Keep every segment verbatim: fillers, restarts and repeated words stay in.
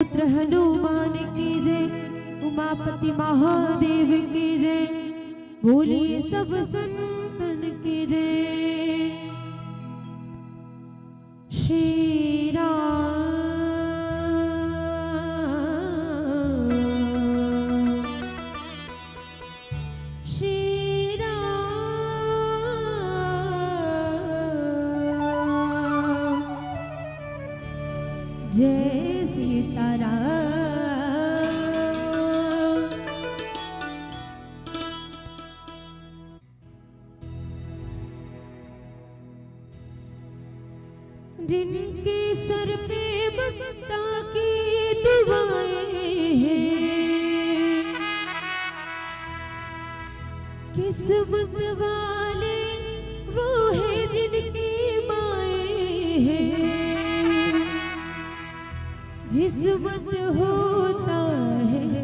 पुत्र हनुमान की जय, उमापति महादेव की जय, बोलिए सब संतन की जय। श्री राम, श्री राम, जय सीताराम। जिनके सर पे ममता की दुआएं हैं, किस्मत वाले वो है जिनकी माएं हैं। जिस्मत होता है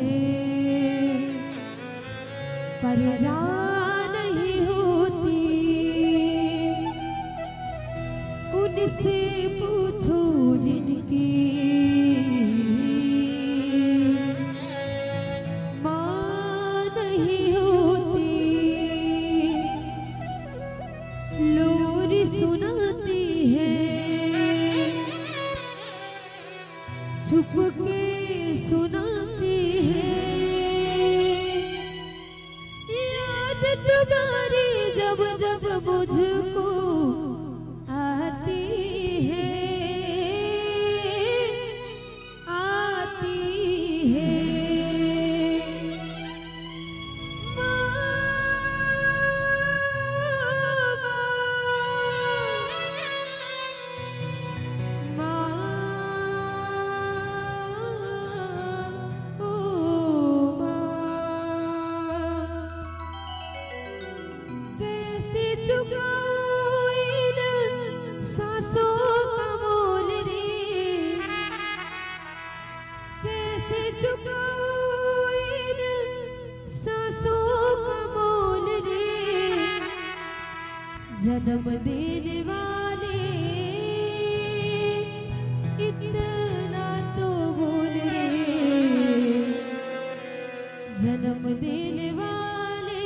पर जा नहीं होती, उनसे पूछो जिनकी माँ नहीं होती। लोरी सुनाती है, छुप के सुनाती है। याद तुम्हारी जब जब मुझको आती है, आती है। माँ, माँ, माँ, ओ माँ। कैसे चुकाऊं इन सांसों का मोल रे, कैसे चुकाऊं इन सांसों का मोल रे। जन्म देने वाले इतना तो बोल रे, जन्म देने वाले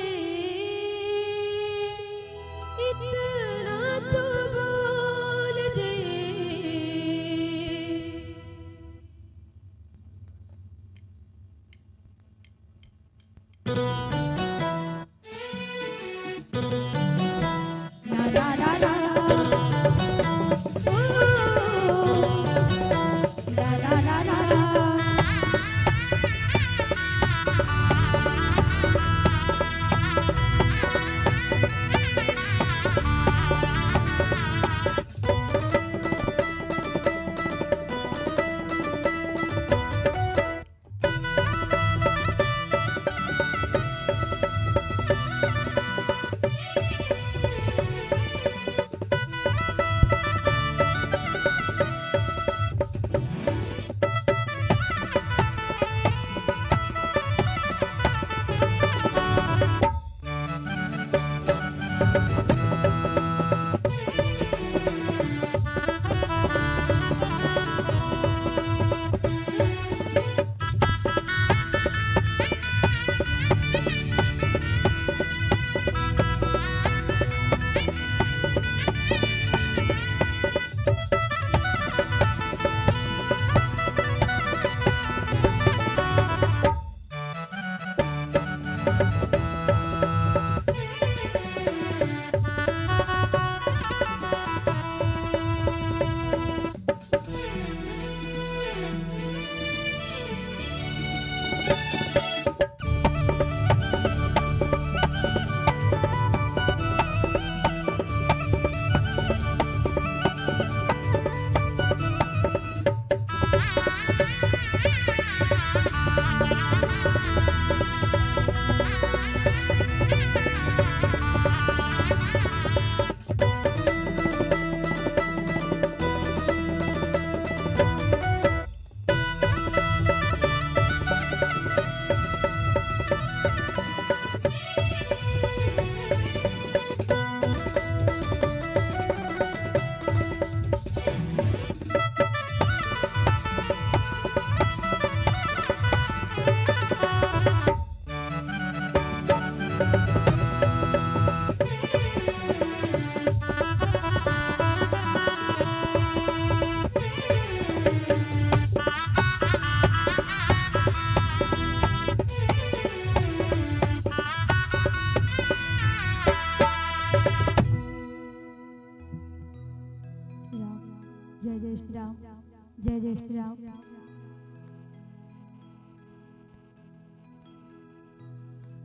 इतना तो बोल रे।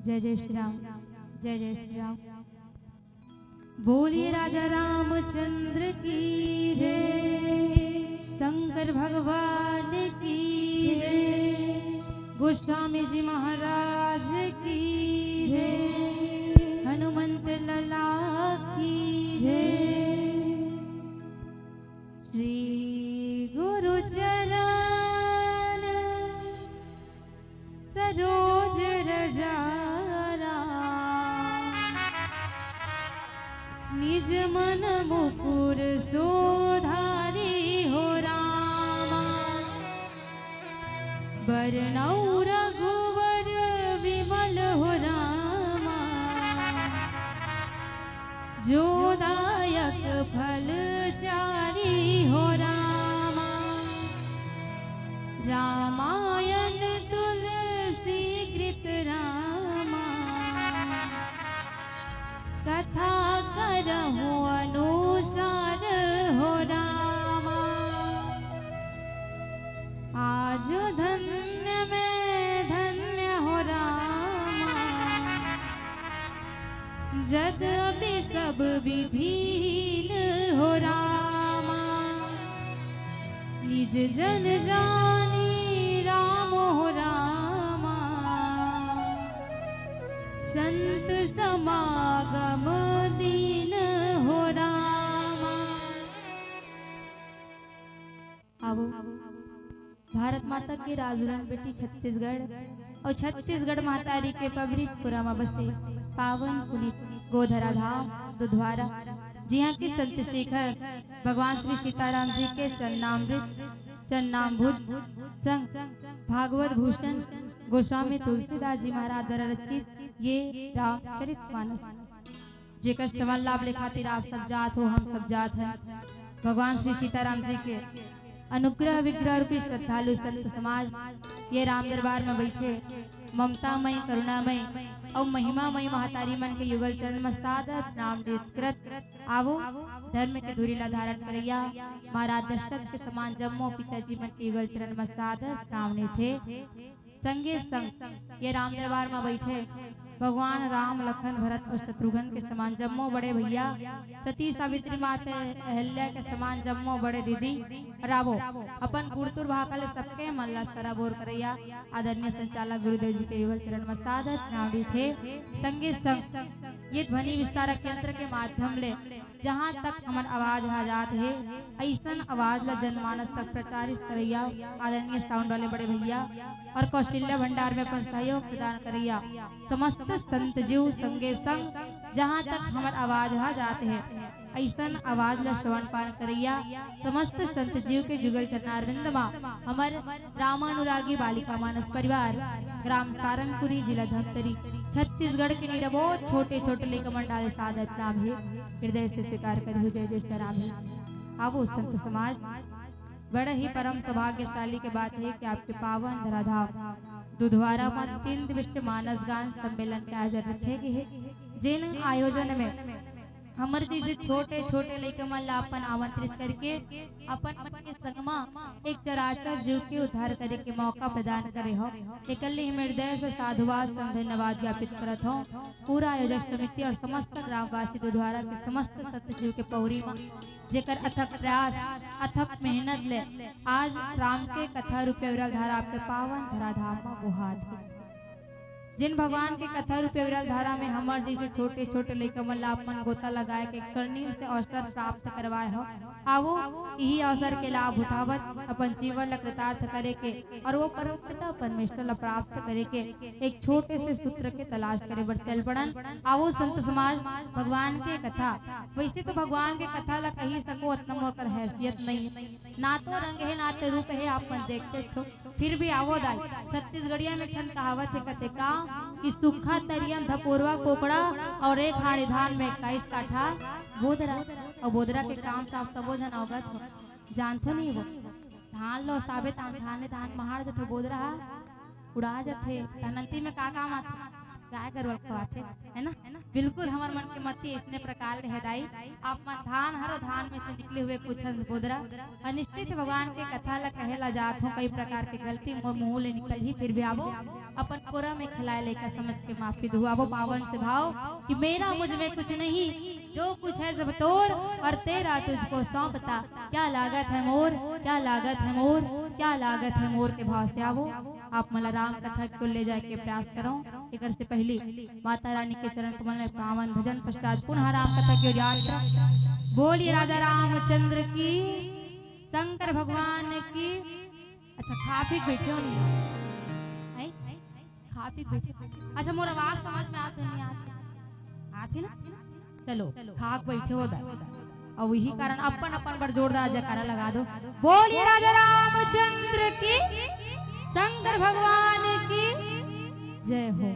जय जय श्री राम। जय जय श्री राम। बोलिए राजा रामचंद्र की जय, शंकर भगवान की जय, गोस्वामी जी महाराज की जय, हनुमंत लला की जय। श्री गुरु चरण सरोज रजा राम, निज मन मुकुर सोधारी हो रामा। बरनउँ रघुवर विमल हो रामा, जो दायक फल चारी हो रामा। रामायण तुलसी कृत रामा, कथा करहु अनुसार हो रामा। आज धन्य में धन्य हो रामा, जद्यपि सब विधीन हो रामा। निज जन जानी राम हो रामा, संत समागम दीन हो रामा। आवो, भारत माता के राजउरन बेटी छत्तीसगढ़ अउ छत्तीसगढ़ महतारी के पवित्र पुरा म बसे पावन पुनीत गोधरा धाम दुधवारा, जिहाँ के संत शिखर भगवान श्री सीताराम जी के चरणामृत चरणामृत संग भागवत भूषण गोस्वामी तुलसीदास जी महाराज द्वारा रचित ये रामचरित मानस, जेकर श्रवण लाभ ले खातिर आप सब जात हो, हम सब जात हन। भगवान श्री सीताराम जी के अनुग्रह विग्रह रूपी श्रद्धालु संत समाज ये राम दरबार में बैठे ममतामय, करुणामय अउ महिमामय महतारी मन के युगल चरण में सादर प्रणाम नृत्य करत आवो, धर्म के धुरी ला धारण करइया महाराज दशरथ के समान जम्मो पिताजी मन के युगल चरण में सादर प्रणाम नृत्य हे। संगे संग ये राम दरबार म बइठे भगवान राम, लखन, भरत अउ शत्रुघ्न के समान जम्मो बड़े भइया, सती सावित्री माता अहल्या के समान जम्मो बड़े दीदी, अउ आवो, अपन गुणतुर भाखा ले सबके मन ला सराबोर करइया आदरणीय संचालक गुरुदेव जी के युगल चरण म सादर प्रणाम रहिथे। संगे संग ये ध्वनि विस्तारक यंत्र के माध्यम ले जहाँ तक हमर आवाज हा जात हे, अइसन आवाज ला जनमानस तक प्रचारित करइया आदरणीय साउंड वाले बड़े भइया अउ कौशल्या भंडार में अपन सहयोग प्रदान करइया समस्त संत जीव संगे संग जहाँ तक हमर आवाज हा जात हे, अइसन आवाज ला श्रवण पान करइया समस्त संत जीव के जुगल चरणारविंद मा हमर रामानुरागी बालिका मानस परिवार, ग्राम सारंगपुरी, जिला धमतरी, छत्तीसगढ़ के निरबोध छोटे छोटे लइका मन डाले सादर प्रणाम हे। हृदय से स्वीकार करिहु, जय जय श्री राम हे। आवो संत समाज, बड़ा ही परम सौभाग्यशाली के बात हे कि आपके पावन धराधाम दुधवारा म तीन दिवसीय मानस गान सम्मेलन के आयोजन रखे गे हे, जेन आयोजन में हमर जइसे छोटे छोटे लइका मन ला अपन आमंत्रित करके अपन मन के संग म एक चराचर जीव के उद्धार करे के मौका प्रदान करे हो। एकर ले हम हृदय से साधुवाद संग धन्यवाद ज्ञापित करत हो पूरा आयोजक समिति अउ समस्त ग्रामवासी दुधवारा के समस्त सत जीव के पौरी म, जेकर अथक प्रयास, अथक मेहनत ले आज राम के कथा रूपे विरल धारा आपके पावन धराधाम म बोहात हे। जिन भगवान के कथा रूपी विरल धारा में हमर जइसे छोटे-छोटे लइका मन ला अपन गोता लगाए के स्वर्णिम से अवसर प्राप्त करवाए हो, आवो, इही अवसर के लाभ उठावत अपन जीवन ला कृतार्थ करे के अउ वो परम पिता परमेश्वर ला प्राप्त करे के एक छोटे से सूत्र के तलाश करे बर चल पड़न। आवो संत समाज, भगवान के कथा, वइसे तो भगवान के कथा ला कहि सको, अतना मोर कर हैसियत नइ हे, ना तो रंग हे, ना तो रूप हे, आप मन देखते हो। फिर भी आवो दाई, छत्तीसगढ़िया में ठन कहावत हे, कथे का कि सूखा तरिया म धपोरवा कोकड़ा अउ एक हांड़ी धान में इक्कीस काठा बोदरा। अउ बोदरा के काम तो आप सबो झन अवगत हो, जानथो नहीं वो। धान ल ओसाबे तान धाने धान महाड़ जथे, बोदरा हा उड़ा जथे। तहन अंती में का काम आथे? गाय गरुवा ल खवाथे, है ना? बिल्कुल हमर मन के मति इसने प्रकार ले हे दाई। आप मन धान हरो, धान में से निकले हुए कुछ अंश बोदरा। अउ निश्चित भगवान के कथा ला कहे ला जात हों, कई प्रकार के गलती मोर मुंह ले निकलही, फिर भी आवो अपन कोरा में खिलाए लइका समझ के माफी दुहू। आवो पावन से भाव कि मेरा मुझ में कुछ नहीं, जो कुछ है सब तोर और तेरा तुझको सौंपता। क्या लागत है मोर, क्या लागत है मोर, क्या लागत है मोर के भाव से आवो। आप मन ला राम कथा के ओर ले जाए के प्रयास करंव। एकर से पहिली माता रानी के चरण कमल में पावन भजन पश्चात पुनः राम कथा के ओर यात्रा। बोलिए राजा रामचंद्र की, शंकर भगवान की। अच्छा, खा पी के बइठे हो नहीं? हैं? खा पी के बइठे। अच्छा, मोर आवाज समझ में आत हे नहीं आत? आत हे ना? चलो, खा के बइठे हो दा। अउ इही कारण अपन अपन बर जोरदार जयकारा लगा दो। बोलिए राजा रामचंद्र की, शंकर भगवान की जय हो।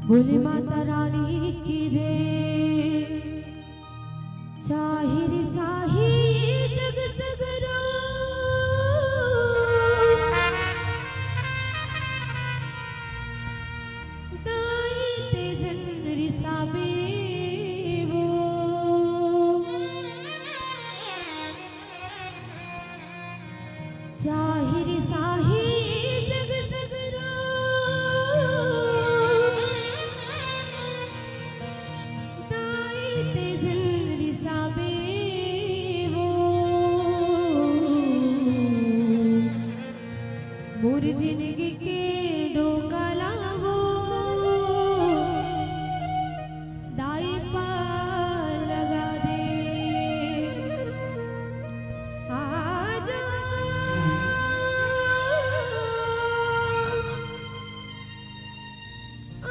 बोली माता रानी की जय। चाहिर साही जग सगरो, दाई ते जन रिसाबे वो। चाहिर साही जग सगरो, दाई ते जन रिसाबे वो। मोर जिनगी के डोंगा ला वो, दाई पा लगा दे। आजा,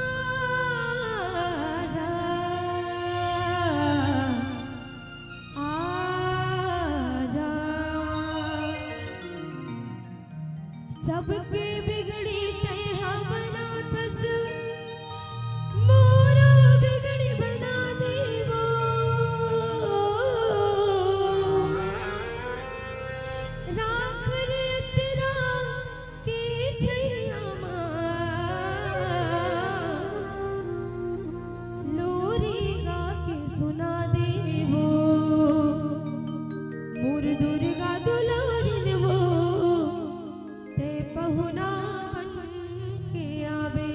आजा, आजा। सबके बिगड़ी तैं हा बनाथस, मोरो बिगड़ी बना देबो। राख ले अचरा के छैया मा, लोरी गा के सुना देबो। मोर दुर्गा दुलरिन वो, ते पहुना बन के आबे।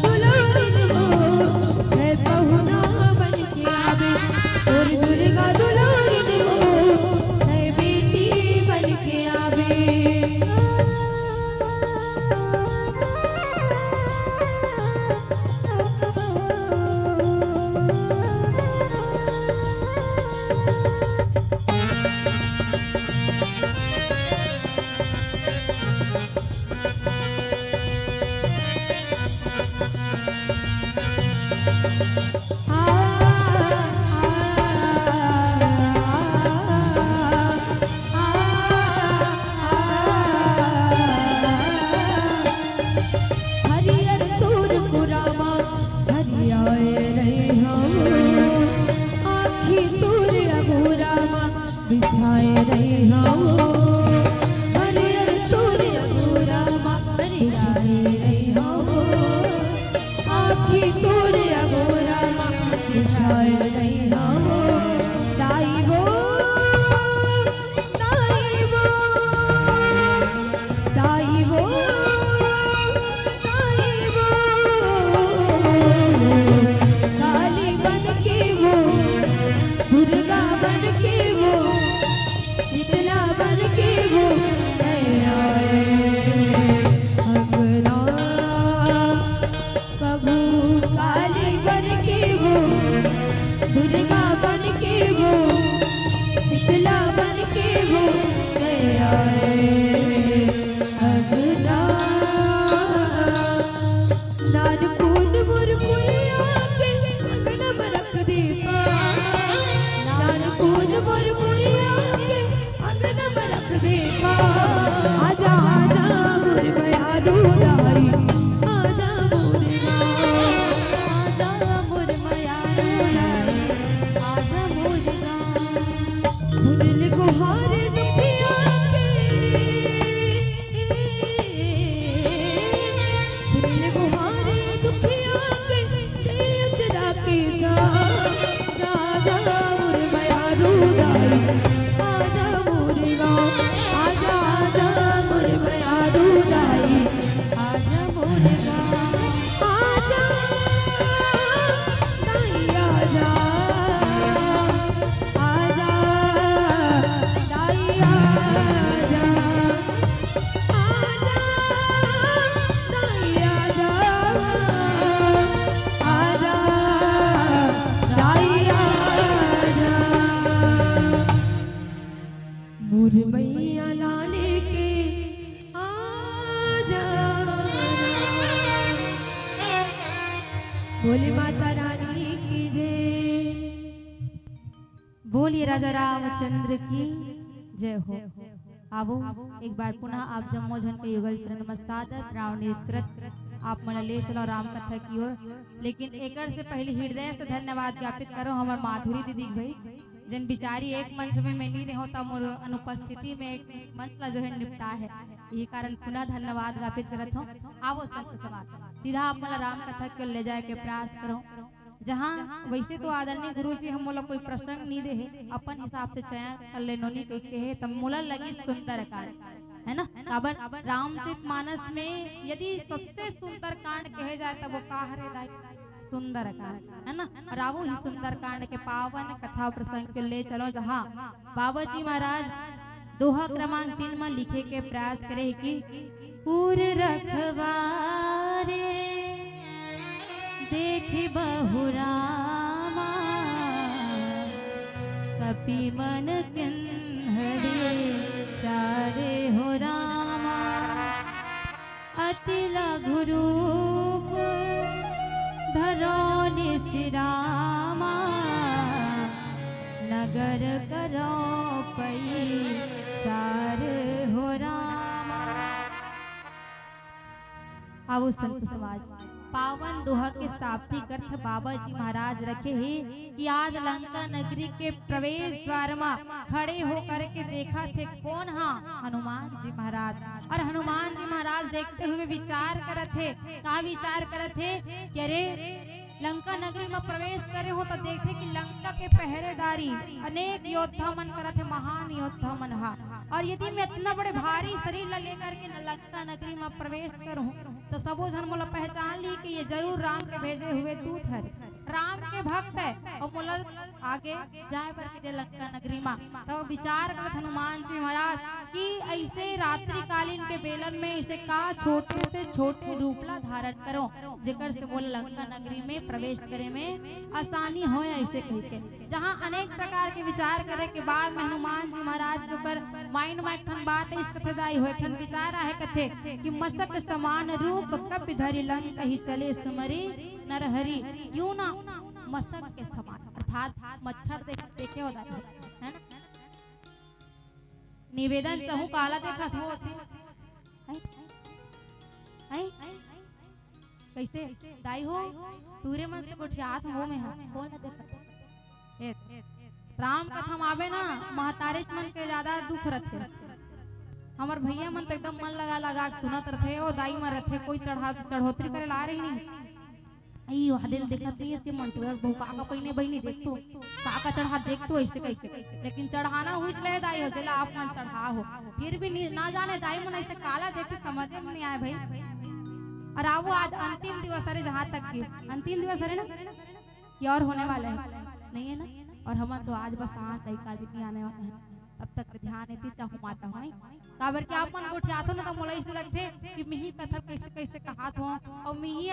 दुलारिन वो, है पहुना बन के आवे। मोर दुर्गा दुलारिन वो, है बेटी बन के आवे। हरियर तोर कुरामा हरियाए रहे हो, आँखी तोर अगोरामा बिछाए रहे हो। हरियर तोर अगोरामा बिछाए रहे हो, आँखी तोर अगोरामा बिछाए रहे हो। दाई वो, दाई वो, दाई वो, दाई वो, काली बन के वो, दुर्गा बन के वो, शीतला बन के वो, आए अंगना। कभू काली बन के वो, दुर्गा बन के वो, शीतला बन के वो, आए अंगना। नानकुन मोर पुरिया के अंगना में रख दे का। नानकुन मोर पुरिया के अंगना में रख दे का। आजा, आजा मोर मयारू दाई, आजा मोर गाँव। आजा मोर मयारू दाई, आजा मोर गाँव। सुन ले गुहार दुखिया के, सुन ले गुहार दुखिया के, तेज जाके जा, जा, जा मोर मयारू दाई, आजा मोर गाँव, आजा, आजा मोर मयारू दाई, आजा मोर गाँव, आजा दाई, आजा, आजा दाई, आजा। आजा, दाई आजा, आजा, दाई आजा। मोर मैया लाले के आजा। बोले माता रानी की जय। बोलिए राजा रामचंद्र की जय हो। आवो, एक बार पुनः आप जम्मो झन के युगल चरण म सादर प्रणाम नमस्कार। आप मन ले चलो राम कथा की ओर, लेकिन एकर से पहले हृदय से धन्यवाद ज्ञापित करो हमर माधुरी दीदी के भाई, जन बिचारी एक मंच में मैं नहीं रहो त मोर अनुपस्थिति में एक मंच ला जो है निपटा है, यही कारण पुनः धन्यवाद ज्ञापित करत हूँ। आवो संत समाज, सीधा आप मन ला राम कथा के ले जाए के प्रयास करो। जहाँ वैसे तो आदरणीय गुरु जी हम मोला कोई प्रसंग नहीं दे हे, अपन हिसाब से चयन कर ले नोनी कह के हे, तब मोला लगी सुंदरकांड, है ना? काबर रामचरित मानस में यदि सबसे सुंदर कांड कहे जाए तब वो का हरे दाई? सुंदरकांड, है ना? और आवो ही सुंदरकांड के पावन कथा प्रसंग के ले चलो, जहाँ बाबा जी महाराज दोहा क्रमांक तीन में लिखे के प्रयास करे हे कि उर रखवारे देखि बहु रामा, कपि मन किन्हरे चारे हो रामा। अति लघु रूप धरो निसि रामा, नगर करो पई सार हो रामा। आवो संत समाज, पावन दोहा के शाब्दिक अर्थ बाबा जी महाराज रखे हे कि आज लंका नगरी के प्रवेश द्वार म खड़े होकर के देखत हे कोन हा? हनुमान जी महाराज। और हनुमान जी महाराज देखते हुए विचार करत हे। का विचार करत हे कि अरे, लंका नगरी म प्रवेश करे हो त देखथे कि लंका के पहरेदारी अनेक योद्धा मन करत हे, महान योद्धा मन हा। और यदि मैं इतना बड़े भारी शरीर ला लेकर के न लंका नगरी म प्रवेश करूं तो सबो झन मोला पहचान ली कि ये जरूर राम के भेजे हुए दूत हरे, राम के भक्त है, और मोला आगे जाए बर के लंका नगरी मा। तो विचार करत हनुमान जी महाराज कि ऐसे रात्रिकालीन के बेलन में इसे का छोटे से छोटे रूप ला धारण करो, जेकर से मोला लंका नगरी में प्रवेश करे में आसानी होय, ऐसे कहिके जहाँ अनेक प्रकार के विचार करे के बाद में हनुमान जी महाराज के ऊपर mind में एक ठन बात इस कथे दाई होय, एक ठन विचार आहे कथे कि मसक समान रूप कपि धरि लंक ही चले सुमरि नरहरि। क्यों ना मसक के समान, अर्थात मच्छर देख, देखे हो दाई, है ना? निवेदन चाहूँ, काला देखत हो? हैं? हैं? कैसे? दाई हो, तूरे मन से गोठियात हो, मैं हा। कौन ला देखत? ए, राम कथा म आबे ना, महतारी मन के ज्यादा दुख रथे। हमर भैया मन तो एकदम मन लगा लगा के सुनत रथे, ओ दाई मन रथे, कोई चढ़ा, चढ़ोतरी करे ला रही नहीं। आई, वह दिन देखत नहीं, इसके मन तो बहू का का पहिने बहिनी देख तो, का का चढ़ा देख तो, ऐसे कहिके। लेकिन चढ़ाना हुई ले दाई हो, जेला आप मन चढ़ा हो। फिर भी नहीं, ना जाने दाई मन ऐसे काला देखे, समझे में नहीं आए भाई। और आवो, आज अंतिम दिवस हरे, जहाँ तक कि अंतिम दिवस हरे ना, कि और होने वाला है, नहीं है ना? और हमन तो आज बस आज दाई काली नहीं आने वाला है, तब तक ध्यान एती चाहूँ माता हो, काबर कि आप मन गोठियाथो ना, तो मोला ऐसे लगथे कि मिही कथा कैसे कैसे कहात हो, और मिही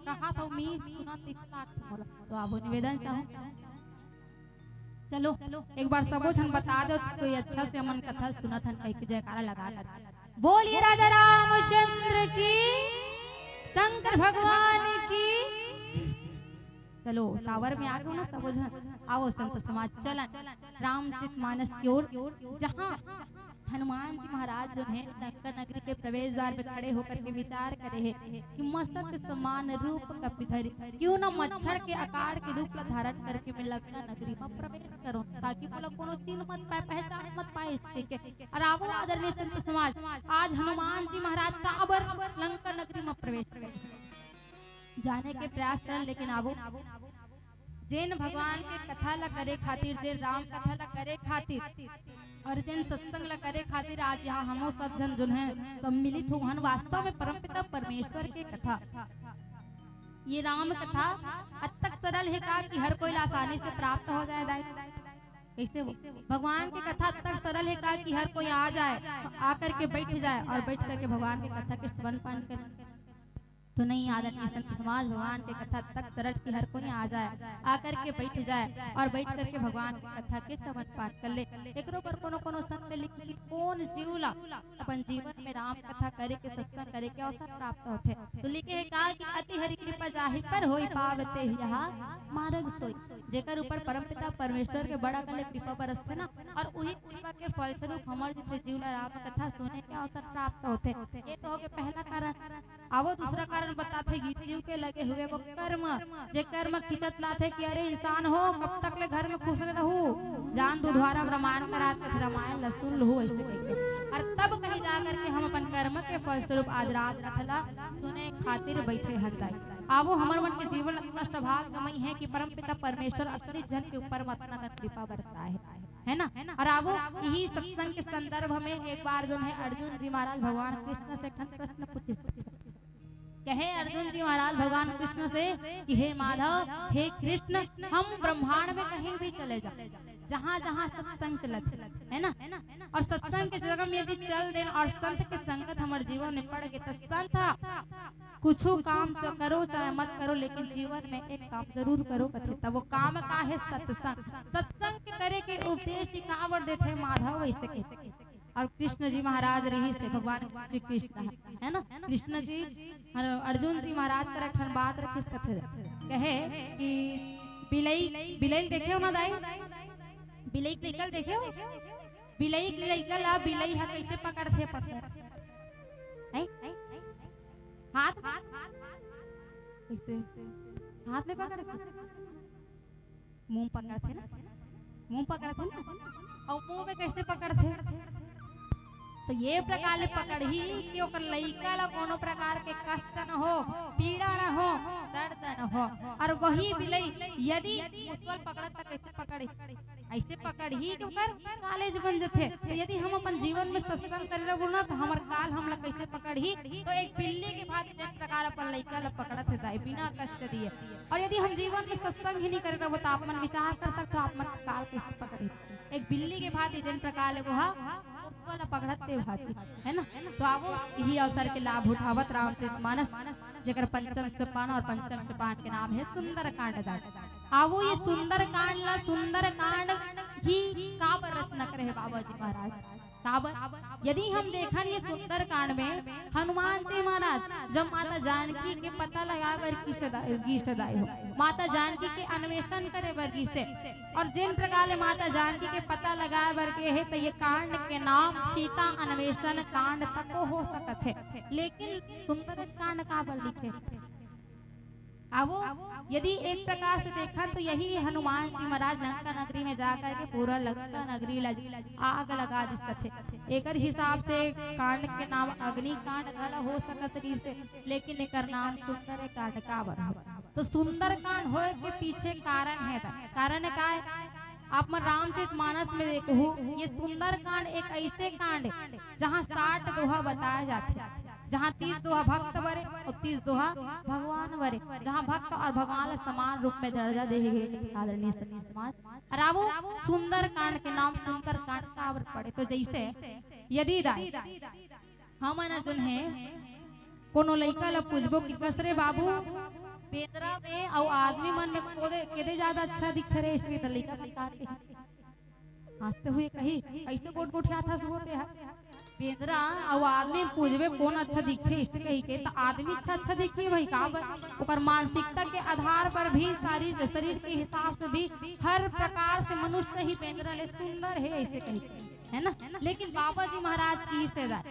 कहात हो, मिही सुनत ऐसे लागथे मोला। तो आबो निवेदन चाहूँ, चलो एक बार सबो झन बता दो, कोई अच्छा से हमन कथा सुनत हन कह के जयकारा लगा कर। बोलिए राजा रामचंद्र की, शंकर भगवान की। चलो, टावर में आ गयो ना सबो झन, आओ संत समाज, चलन रामचरित मानस की ओर, जहाँ हनुमान जी महाराज जो है लंका नगरी के प्रवेश द्वार पे खड़े होकर के विचार करे है कि मसक समान रूप कपि धरि, क्यों ना मच्छर के आकार के रूप ला धारण करके मैं लंका नगरी में प्रवेश करूं, ताकि मोला कोनो चिन्ह मत पाए, पहचान मत पाए इसके के। और आवो आदरणीय संत समाज, आज हनुमान जी महाराज काबर लंका नगरी में प्रवेश करे, जाने के प्रयास करन, लेकिन आवो, जेन भगवान के कथा ला करे खातिर, जेन राम कथा ला करे खातिर और जेन सत्संग ला करे खातिर आज यहाँ हमो सब झन जोन है सम्मिलित हो हन, वास्तव में परमपिता परमेश्वर के कथा। ये राम कथा अतक सरल है का कि हर कोई ला आसानी से प्राप्त हो जाए दाई? कैसे वो भगवान के कथा अतक सरल है का कि हर कोई आ जाए, आकर के बैठ जाए और बैठ करके भगवान के कथा के श्रवण पान करे? तो नहीं, आदरणीय संत समाज, भगवान के कथा तक सरल कि हर कोई आ जाए, आकर के बैठ जाए और बैठ करके भगवान की कथा के श्रवण पाठ कर ले। एकरो पर कोनो कोनो संत लिखी कि कौन जीव ला अपन जीवन में राम कथा करे के, सत्संग करे के अवसर प्राप्त होथे। तो लिखे है का कि अति हरि कृपा जाहि पर होई, पावते ही यह मार्ग सोई। जेकर ऊपर परमपिता परमेश्वर के बड़ा कले कृपा बरसथे ना, और उही कृपा के फलस्वरूप हमर जैसे जीव ला राम कथा सुने के अवसर प्राप्त होथे। ये तो हो गए पहला कारण। अब वो दूसरा कारण बताथे कि जीव के लगे हुए वो कर्म, जे कर्म खिंचत लाथे कि अरे इंसान हो, कब तक ले घर में खुश रहू, जान दू द्वारा रामायण करात कथे, रामायण ला सुन लहू, ऐसे कहिके। और तब कहीं जा करके हम अपन कर्म के फलस्वरूप आज राम कथा ला सुने खातिर बैठे हन दाई। आवो, हमर मन के जीवन अतना सौभाग्यमय है कि परमपिता परमेश्वर अतने झन के ऊपर में अतना कन कृपा बरसाए है, है ना? और आवो, यही सत्संग के संदर्भ में एक बार जो है अर्जुन जी महाराज भगवान कृष्ण से एक ठन प्रश्न पूछिस। कहे अर्जुन जी महाराज भगवान कृष्ण से कि हे माधव, हे कृष्ण, हम ब्रह्मांड में कहीं भी चले जाओ, जहाँ जहाँ सत्संग चलत है, है ना? और सत्संग के जगह में यदि चल देन और संत के संगत हमर जीवन में पड़ गए, तो संत कुछू काम तो करो चाहे मत करो, लेकिन जीवन में एक काम जरूर करो कथे। तब वो काम का है? सत्संग। सत्संग के करे के उपदेश ही काबर देथे माधव, ऐसे कहते। और कृष्ण जी महाराज रहिस हे, भगवान श्री कृष्ण ह, है ना? कृष्ण जी, अ, अर्जुन जी महाराज कर एक ठन बात रखिस कथे, कहे कि बिलई, बिलई देखे हो ना दाई? बिलई के लइका ल देखे हो? बिलई के लइका ला बिलई ह कइसे पकड़थे पकड़? हैं? हाथ में? कइसे? हाथ में पकड़थे? मुंह पकड़थे ना, मुंह पकड़थे ना, अउ मुंह में कइसे पकड़थे? तो ये प्रकार ले पकड़ही कि ओकर लइका ला कोनो प्रकार के कष्ट न हो, पीड़ा न हो, दर्द न हो। और वही बिलई यदि मुसवा ल पकड़त त कइसे पकड़ही? अइसे पकड़ही कि ओकर कालेज बन जथे। तो यदि हम अपन जीवन में सत्संग करे रहिबो ना, तो हमर काल हमला कइसे पकड़ही? तो एक बिल्ली के भांति जेन प्रकार अपन लइका ल पकड़त हे दाई, बिना कष्ट दिए। और यदि हम जीवन में सत्संग ही नहीं करे रहिबो, तो आप मन विचार कर सकत हो, आप मन काल कइसे पकड़ही? एक बिल्ली के भांति जेन प्रकार ले वो हा, मुसवा ल पकड़त ते भांति, है ना? तो आवो, यही अवसर के लाभ उठावत रामचरित मानस, जेकर पंचम सोपान और पंचम सोपान के नाम है सुंदरकांड दाई। आवो, ये सुंदरकांड ला, सुंदरकांड ही काबर रचना करे हे बाबा जी महाराज? काबर? यदि हम देखन ये सुंदरकांड में हनुमान जी महाराज जब माता जानकी के पता लगाए बर गिस दाई, गिस दाई हो, माता जानकी के अन्वेषण करे बर गिस हे, और जेन प्रकार ले माता जानकी के पता लगाए बर गे हे, त ये कांड के नाम सीता अन्वेषण कांड तको हो सकत हे, लेकिन सुंदरकांड काबर लिखे? आवो, यदि एक प्रकार से देखन तो यही हनुमान जी महाराज लंका नगरी में जाकर के पूरा लंका नगरी ल आग लगा दिस कथे। एकर हिसाब से कांड के नाम अग्निकांड घला हो सकत रहिस हे, लेकिन एकर नाम सुंदरकांड काबर हो? तो सुंदरकांड होए के पीछे कारण हे दा। कारण काय? आप मन रामचरित मानस में देखहू, ये सुंदरकांड एक अइसे कांड ए, जहाँ साठ दोहा बताए जाथे, जहाँ तीस दोहा भक्त बरे और तीस दोहा भगवान बरे, जहाँ भक्त और भगवान ला समान रूप में दर्जा देहे गे हे आदरणीय संत समाज। और आवो, सुंदरकांड के नाम सुंदरकांड काबर पड़े? तो जइसे यदि दाई हमन जोन हे कोनो लइका ला पूछबो कि कस रे बाबू, बेंदरा में अउ आदमी मन में कोदे, केदे ज्यादा अच्छा दिखथे रे, इसके त लइका बता के हंसते हुए कही, "कइसे गोठ गोठियाथस वो ते ह?" बेंदरा अउ आदमी पूछबे कोन अच्छा दिखथे, इसके कही के, त आदमी अच्छा, अच्छा दिखही भाई, काबर? ओकर मानसिकता के आधार पर भी, शरीर, शरीर के हिसाब से भी हर प्रकार से मनुष्य ही बेंदरा ले सुंदर हे, अइसे कही के, है ना? लेकिन बाबा जी महाराज की सेवा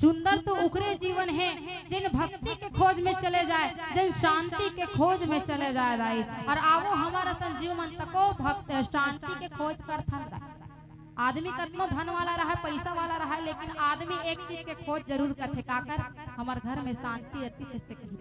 सुंदर तो उकरे जीवन हे, जेन भक्ति के खोज में चले जाए, जेन शांति के खोज में चले जाए दाई। और आवो, हमर असन जीव मन तको भक्त शांति के खोज करथन दाई। आदमी कतनो धन वाला रहय, पैसा वाला रहय, लेकिन आदमी एक चीज के खोज जरूर करथे, काकर? हमर घर में शांति रहती, से कही।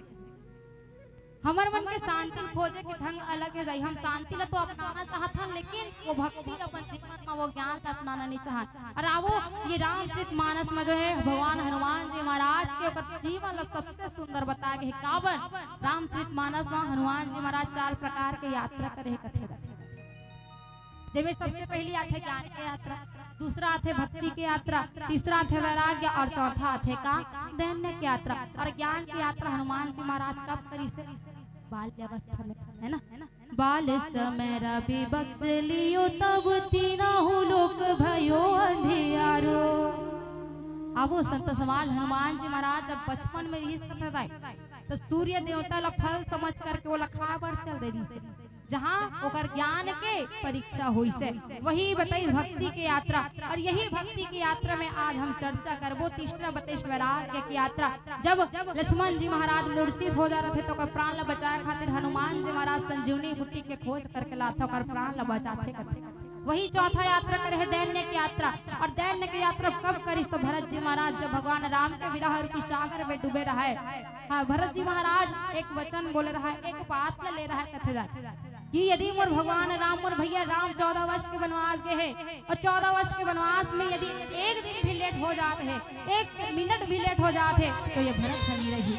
हमर मन के शांति खोजे के ढंग अलग हे दाई। हम शांति ला तो अपनाना चाहथन, लेकिन वो भक्ति ला अपन जीवन में, वो ज्ञान ला अपनाना नहीं चाहन। और आवो, ये रामचरित मानस में जो हे भगवान हनुमान जी महाराज के ओकर जीवन ला सबसे सुंदर बताए गे हे। काबर? रामचरित मानस में हनुमान जी महाराज चार प्रकार के यात्रा करे हे कथे दाई। जेमे सबसे पहली आथे ज्ञान के यात्रा, दूसरा आथे भक्ति के यात्रा, तीसरा आथे वैराग्य और चौथा आथे का? दैन्य के यात्रा। और ज्ञान के यात्रा हनुमान जी महाराज कब करिस हे? बाल्यावस्था में, है ना? बाल समय रवि बक्ष लियो, तब तीनहु लोक भयो अंधियारो। अब वो संत समाज हनुमान जी महाराज जब बचपन में रिहिस कथे दाई, तो सूर्य देवता ला फल समझ करके वो ला खाए बर चल दे रिहिस हे। जहाँ ओकर ज्ञान के परीक्षा होइस हे, वही बताइस भक्ति के यात्रा। और यही भक्ति के यात्रा में आज हम चर्चा करबो, तीसरा बताइस वैराग्य के यात्रा। जब लक्ष्मण जी महाराज मूर्छित हो जा रहे थे, तो ओकर प्राण ला बचाए खातिर हनुमान जी महाराज संजीवनी बूटी के खोज करके लाथे, ओकर प्राण ला बचाथे कथे। वही चौथा यात्रा करे हे दैन्य के यात्रा। और दैन्य के यात्रा कब करिस? तो भरत जी महाराज जब भगवान राम के विरह रूपी सागर में डूबे रहे, हाँ, भरत जी महाराज एक वचन बोले रहा, एक बात ला ले रहा कथे दाई कि यदि मोर भगवान राम, मोर भैया राम चौदह वर्ष के वनवास गे हे और चौदह वर्ष के वनवास में यदि एक दिन भी लेट हो जात हे, एक मिनट भी लेट हो जात हे, तो ये भरत ह नहीं रही।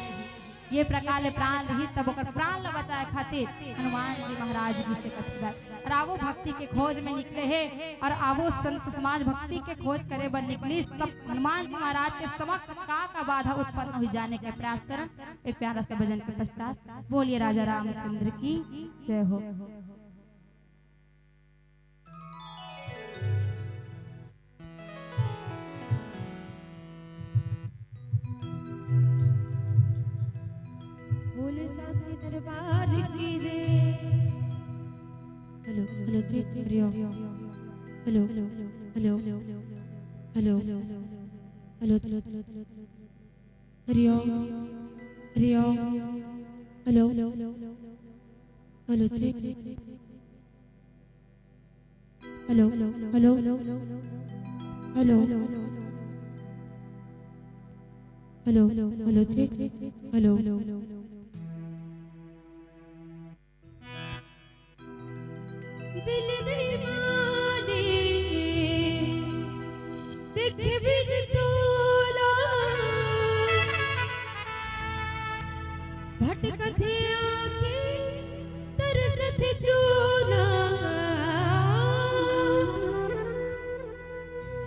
ये प्रकार ले प्राण रही, तब ओकर प्राण ला बचाए खातिर हनुमान जी महाराज जी से कथे दाई। और आवो भक्ति के खोज में निकले हे और आवो संत समाज भक्ति के खोज करे बर निकलिस, तब हनुमान जी महाराज के समक्ष का का बाधा उत्पन्न हुई, जाने के प्रयास करन। एक प्यारा सा भजन के पश्चात बोलिए राजा रामचंद्र की जय हो। बोले साचे दरबार की जय। Hello, hello, check, Hari Om. Hello, hello, hello, hello, hello, Hari Om, Hari Om, hello, hello, check, hello, hello, hello, hello, check, hello. दिल नइ माने देखे बिन तोला, भटकथे आँखी तरसथे चोला।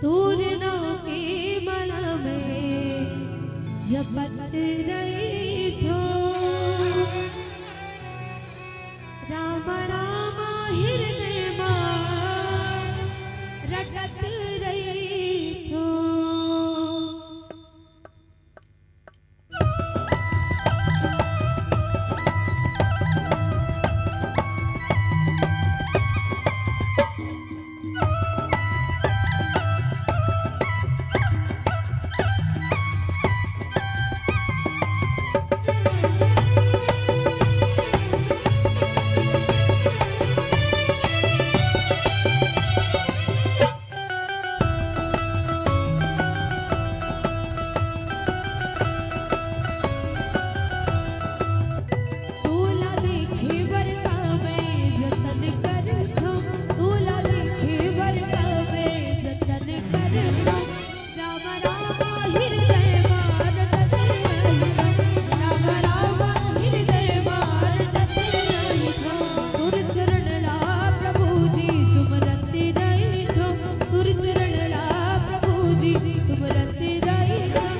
तोर नाव के माला में जपत रहिथों। राम राम हृदय मा रटत रहिथों। तोला देखे बर का मैं जतन करथों, तोला देखे बर का मैं जतन करथों। राम राम हृदय मा रटत रहिथों, राम राम हृदय मा रटत रहिथों। तोर चरण ला प्रभु जी सुमरत रहिथों, तोर चरण ला प्रभु जी सुमरत रहिथों।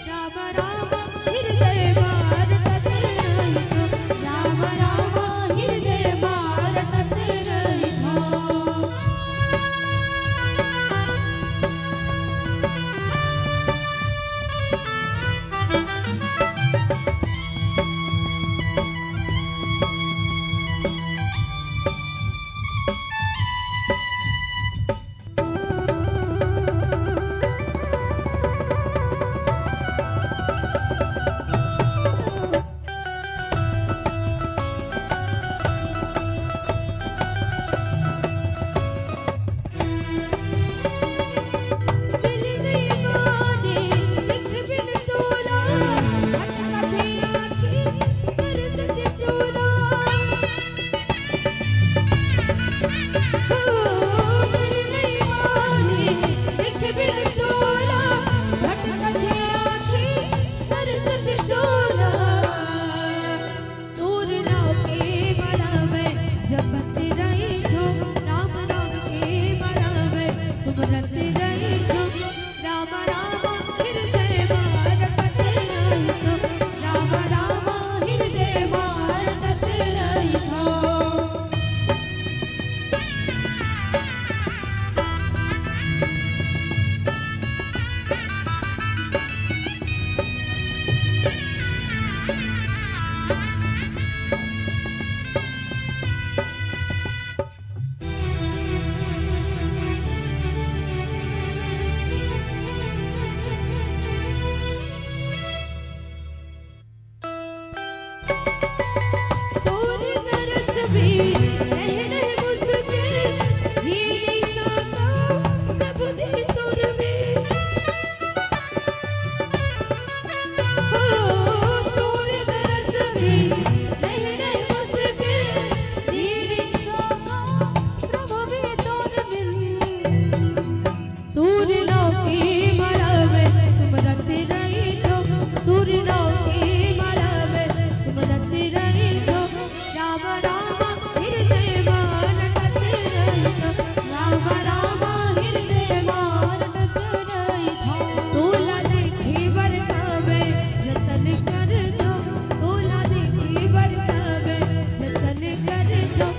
राम राम हृदय मा रटत रहिथों, राम राम हृदय मा रटत रहिथों। तोर नाव के माला में जपत रहिथों, राम नाम के माला में सुमरत रहिथों। राम राम हृदय मा रटत रहिथों, राम राम हृदय मा रटत रहिथों। तोर दरस में रहना मुश्किल, जी नहीं सकता प्रभु जी तोर में। हो, तोर दरस में रहना मुश्किल, जी नहीं सकता प्रभु जी तोर में। तोर नाव के माला में सुमरत रहिथों, तोर नाव के माला में सुमरत रहिथों। राम राम हृदय मा रटत रहिथों, राम राम हृदय मा रटत रहिथों। तोला देखे बर का मैं जतन करथों, तोला देखे बर का मैं जतन करथों।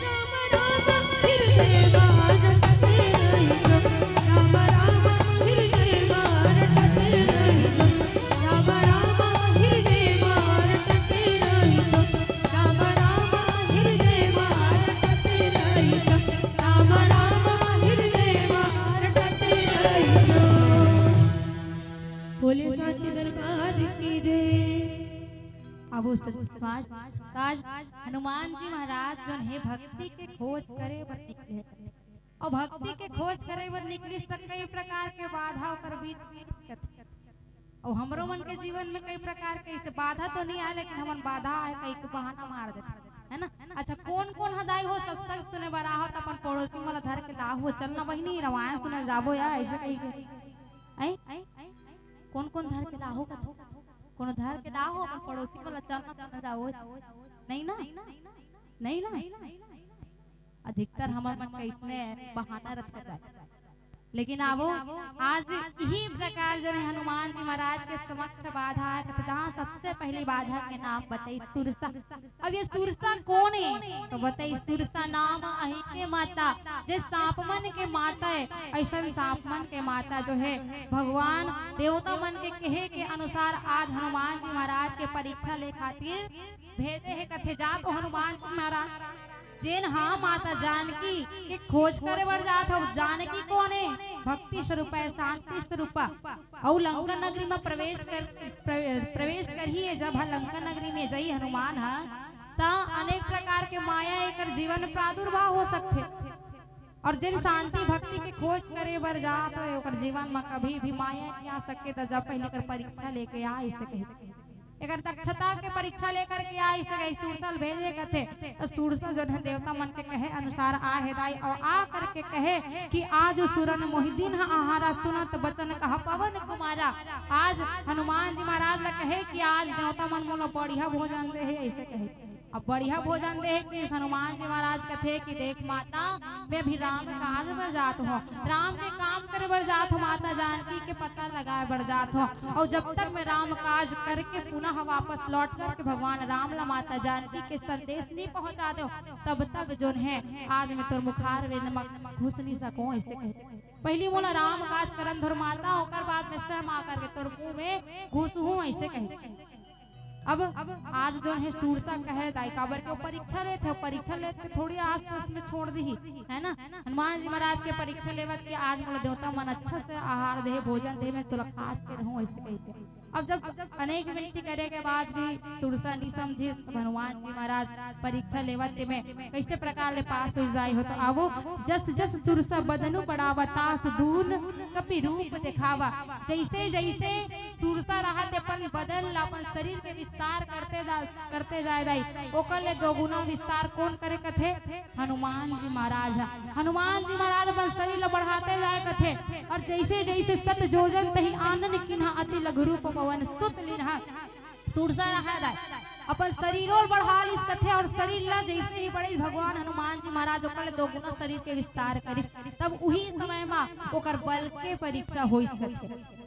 राम राम हृदय मा रटत रहिथों, राम राम हृदय मा रटत रहिथों, राम राम हृदय मा रटत रहिथों, राम राम हृदय मा रटत रहिथों, राम राम हृदय मा रटत रहिथों। भोले साचे दरबार की जय। अब उस समाज, आज हनुमान जी महाराज जोन हे भक्ति के खोज करे बर निकले। अउ भक्ति के खोज करे बर निकलिस त कई प्रकार के बाधा ओकर बीच में आथे। अउ हमरो मन के जीवन में कई प्रकार के ऐसे बाधा तो नहीं आए, लेकिन हमन बाधा आए कई के बहाना मार देथे। है ना? अच्छा, कोन कोन ह दाई हो सत्संग सुने बर आहो त अपन पड़ोसी मन ला धर के लाहो, चल ना बहिनी, रामायण सुने जाबो या, ऐसे कही के। ऐ? कोन कोन धर के लाहो कथे? कोनो धर के लाहो, अपन पड़ोसी मन ला चल ना सुने जाओ। नहीं ना? नहीं ना? अधिकतर हमर मन के इसने बहाना रखत हे। लेकिन आवो, आज इही प्रकार जो है हनुमान जी महाराज के समक्ष बाधा है, तो जहाँ सबसे पहली बाधा के नाम बताई सुरसा। अब ये सुरसा कोन है? तो बताई, सुरसा नाम अहिके माता, जे सांप मन के माता है। ऐसन सांप मन के माता जो है, भगवान देवता मन के कहे के अनुसार आज हनुमान जी महाराज के परीक्षा ले खातिर भेजे हे कथे। जा तो हनुमान जी महाराज, जेन हा माता जानकी के खोज करे बर जात हो। जानकी कोन है? भक्ति स्वरूपा है, शांति स्वरूपा। अउ लंका नगरी में प्रवेश कर, प्र-, प्रवेश करही है। जब ह लंका नगरी में जई हनुमान ह, त अनेक प्रकार के माया एकर जीवन में प्रादुर्भाव हो सकथे। और जेन शांति भक्ति के खोज करे बर जात हे, ओकर जीवन में कभी भी माया नहीं आ सके। त जब पहले कर परीक्षा लेके आ, इसे कहे एकर दक्षता के परीक्षा लेकर के आ, इसे कहे सुरसा ल भेजे कथे। त सुरसा जो है देवता मन के कहे अनुसार आ हे दाई, और आ करके कहे कि आज सुरन मोहि दीन्ह आहारा, सुनत बचन कहा पवन कुमारा। आज हनुमान जी महाराज ला कहे कि आज देवता मन मोला बढ़िया भोजन दे हे, ऐसे कहे। अब बढ़िया भोजन दे हे कि हनुमान जी महाराज कथे कि देख माता, मैं भी राम काज बर जात हूँ, राम के काम करे बर जात हूँ, माता जानकी के पता लगाए बर जात हूँ। और जब तक मैं राम काज करके पुनः वापस लौट करके भगवान राम ला माता जानकी के संदेश नहीं पहुँचा दो, तब तक जोन है आज मैं तोर मुखार विंद में घुस नहीं सकूँ, ऐसे कहे। पहली मोला राम काज करन धर माता, ओकर बाद मैं स्वयं आ करके तोर मुंह में घुसहूँ, ऐसे कहे। अब आज जोन है सुरसा कहे दाई, काबर के वो परीक्षा लेत हे, परीक्षा लेत के थोड़ी आस पास में छोड़ दीही, है ना? हनुमान जी महाराज के परीक्षा लेवत के आज मोला देवता मन अच्छा से आहार दे, भोजन दे, मैं तोला खास के रहूं, ऐसे कही के। अब जब अनेक विनती करे के बाद भी सुरसा नहीं समझिस, तब हनुमान जी महाराज परीक्षा लेवत में कैसे प्रकार ले पास हो जाए हो। तो आवो, जस जस सुरसा बदनु बढ़ावा, तास दून कपि रूप देखावा। जैसे जैसे सुरसा रहा ते अपन बदन ला, अपन शरीर के विस्तार करते जा, करते जाए दाई, ओकर ले दोगुना विस्तार कोन करे कथे? हनुमान जी महाराज ह। हनुमान जी महाराज अपन शरीर ला बढ़ाते जाए कथे, और जैसे जैसे सत जोजन तही आनन किन्हा, अति लघु रूप पवन सुत लिन्हा। सुरसा रहा दाई, अपन शरीरो बढ़ा लिस कथे, और शरीर ला जैसे ही बढ़े भगवान हनुमान जी महाराज ओकर ले दोगुना शरीर के विस्तार करिस, तब उही समय मा ओकर बल के परीक्षा होइस कथे।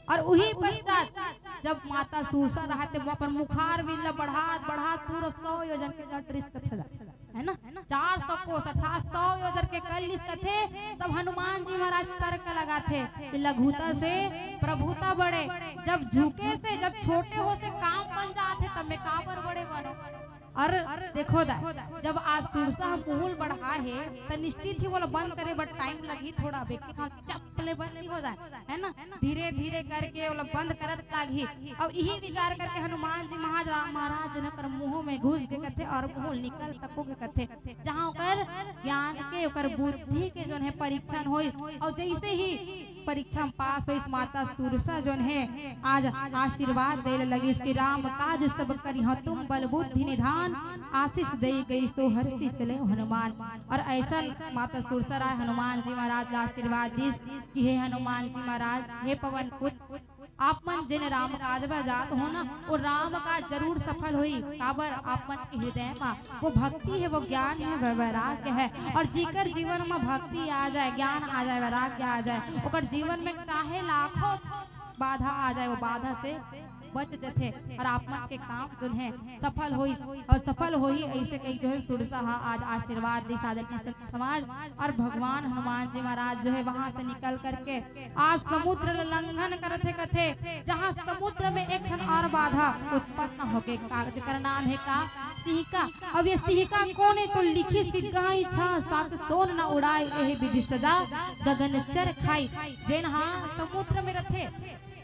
और उही पश्चात जब माता सुरसा रहा ते वो अपन मुखार विंद ला बढ़ात बढ़ात पूरा सौ योजन के कट रिस कथे, है ना, चार सौ कोस अर्थात सौ योजन के कर लिस कथे। तब हनुमान जी महाराज तर्क लगाथे कि लघुता से प्रभुता बढ़े। जब झुके से, जब छोटे हो से काम बन जाथे, तब मैं काबर बड़े बनूं? और देखो दा, जब आज सुरसा ह मुहुल बढ़ा हे, त निश्चित ही वोला बंद करे बर टाइम लगही, थोड़ा बेके का चप ले बंद नहीं हो जाए, है ना? धीरे धीरे करके वोला बंद करत लागही। अब यही विचार करके हनुमान जी महाराज, महाराज जनक कर मुंह में घुस के कथे और मुहुल निकल तको के कथे, जहाँ ओकर ज्ञान के, ओकर बुद्धि के जोन है परीक्षण होइस। और जैसे ही परीक्षा में पास होइस, माता सुरसा जोन है आज आशीर्वाद दे लगिस कि राम काज सब करिहौं तुम बल बुद्धि निधान, आशीष दे गई सो हर्षि चले हनुमान। और ऐसा माता सुरसा राय हनुमान जी महाराज ला आशीर्वाद दिस कि हे हनुमान जी महाराज, हे पवन पुत्र, आप मन जेन राम काज बर जात हो ना, वो राम काज जरूर सफल होई। काबर? आप मन के हृदय मा वो भक्ति है, वो ज्ञान है, वो वैराग्य है। और जेकर जीवन मा भक्ति आ जाए, ज्ञान आ जाए, वैराग्य आ जाए, ओकर जीवन में चाहे लाखों बाधा आ जाए, वो बाधा से बच जथे और आप मन के काम जोन है सफल होई और सफल होई। ऐसे कही जो है सुरसा हा आज आशीर्वाद दिस आदरणीय संत समाज और भगवान हनुमान जी महाराज जो है वहां से निकल करके आज समुद्र ल लंघन करथे कथे, जहाँ समुद्र में एक ठन और बाधा उत्पन्न होके का, जेकर नाम है का? सिंहिका। अब ये सिंहिका कोन है? तो लिखिस कि गाय छा सात सोन न उड़ाए, एह विधि सदा गगन चर खाई। जेन हा समुद्र में रथे,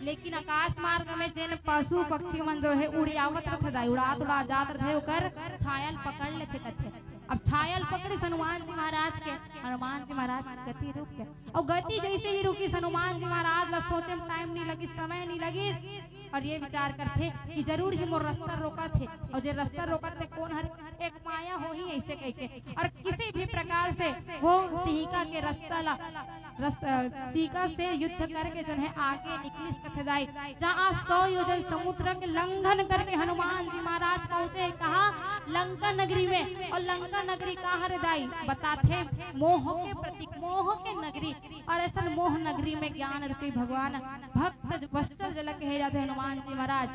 लेकिन आकाश मार्ग में जेन पशु पक्षी मन जो है उड़ियावत रथे दाई, उड़ात उड़ात जात रथे, ओकर छाया ल पकड़ लेथे कथे। अब छाया ल पकड़िस हनुमान जी महाराज के, हनुमान जी महाराज के गति रुक गए। और गति जैसे ही रुकिस, हनुमान जी महाराज ला सोचे में टाइम नहीं लगिस, समय नहीं लगिस, और ये विचार करथे कि जरूर ही मोर रस्ता रोकत हे, और जे रस्ता रोकत हे कोन हरे? एक माया ऐसे कहिके। और किसी भी प्रकार से वो सिहिका के रास्ता ला, रास्ता, सिहिका से युद्ध करके जौन हे आगे निकलिस कथे दाई, जहाँ सौ योजन समुद्र के लंघन करके हनुमान जी महाराज पहुँचे कहाँ? लंका नगरी में। और लंका नगरी का हरे दाई? बताथे मोह के प्रतीक, मोह के नगरी। और ऐसन मोह नगरी में ज्ञान रूपी भगवान भक्त वत्सल जला कहे जाथे हनुमान जी महाराज,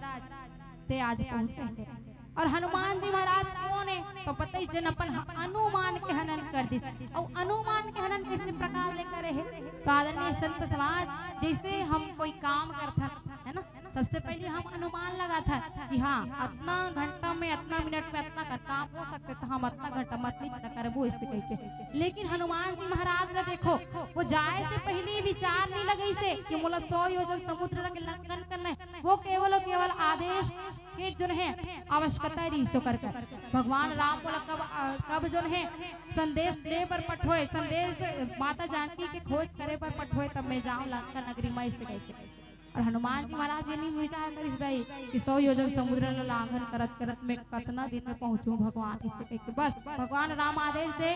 ते आज पहुँचे हे। और हनुमान जी महाराज कोन हे? तो पता ही, जेन अपन ह-, अनुमान के हनन कर दिस। और अनुमान के हनन किस प्रकार ले करे हे? तो आदरणीय संत समाज, जैसे हम कोई काम करथन, है ना, सबसे पहले हम अनुमान लगाथन कि हाँ, अतना घंटा में, अतना मिनट में, अतना कर काम हो सकथे, तो हम अतना घंटा मत नहीं करबो, ऐसे कहिके। लेकिन हनुमान जी महाराज ला देखो, वो जाए से पहले ही विचार नहीं लगइसे कि मोला सौ योजन समुद्र के लंघन करना हे। वो केवल और केवल आदेश के जौन हे आवश्यकता रहिस ओकर कर। भगवान राम मोला कब, अ, कब जौन हे संदेश दे बर पठोए, संदेश माता जानकी के खोज करे बर पठोए, तब मैं जाऊं लंका नगरी में, ऐसे कहिके। और हनुमान जी महाराज ये नहीं विचार करिस दाई कि सौ योजन समुद्र ला लांघन करत करत मैं कतना दिन में पहुंचूं भगवान, ऐसे कहिके। बस भगवान राम आदेश दे,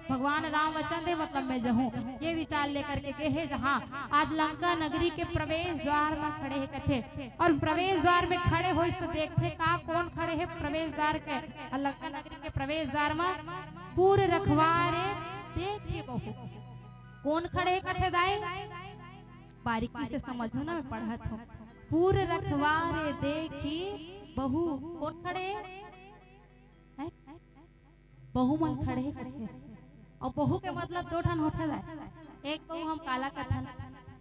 भगवान राम वचन दे, मतलब मैं जहूं, ये विचार लेकर के गे हे जहां। आज लंका नगरी के प्रवेश द्वार में खड़े हे कथे, और प्रवेश द्वार में खड़े होइस तो देखथे का कोन खड़े हे प्रवेश द्वार के। और लंका नगरी के प्रवेश द्वार में पुर रखवारे देखि बहु। कोन खड़े हे कथे दाई? बारीकी से समझो ना, मैं पढ़त हूँ। पुर रखवारे देखि बहु। कोन खड़े हे? हैं? बहु मन खड़े हे कथे। और बहु के मतलब दो ठन होथे दाई। एक बहु हम काला कथन,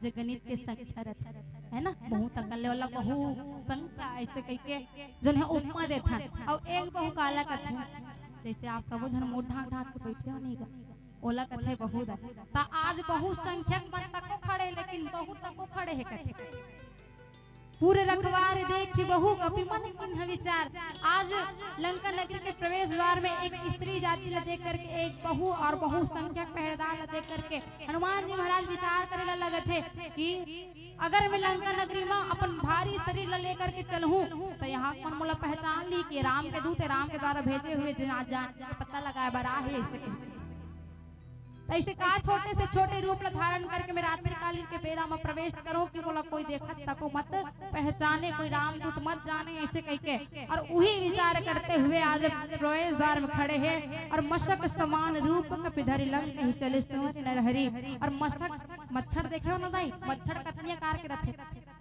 जे गणित के संख्या रथे, है ना, बहुत अकन ले वाला बहु संख्या ऐसे कहिके जौन हे उपमा देथन। और एक बहु काला कथे, जैसे आप सबो झन मुंह ढांक ढांक के बैठे हो नहीं गा, ओला कथे बहु दाई। त आज बहुसंख्यक मन तको खड़े हे, लेकिन बहु तको खड़े हे कथे। पुर रखवार देखि बहु कपि मन कीन्ह विचार। आज लंका नगरी के प्रवेश द्वार में एक स्त्री जाति ला देख करके, एक बहु और बहुसंख्यक पहरेदार ला देख करके हनुमान जी महाराज विचार करे ला लगत हे कि अगर मैं लंका नगरी में अपन भारी शरीर ला लेकर के चलहूँ, तो यहाँ मन मोला पहचान ली कि राम के दूत हे, राम के द्वारा भेजे हुए, जिन आज जान के पता लगाए बर आ हे, ऐसे कहिके। तैसे का छोटे से छोटे रूप ला धारण करके मैं रात्रिकालीन के बेरा म प्रवेश करूं कि मोला कोई देखत तको मत पहचाने, कोई रामदूत मत जाने, ऐसे कहिके। और उही विचार करते हुए आज प्रवेश द्वार में खड़े हे और मशक समान रूप कपि धरि लंक ही चले सुमिरि नरहरि। और मशक, मच्छर देखे हो ना दाई, मच्छर कतनी आकार के रथे,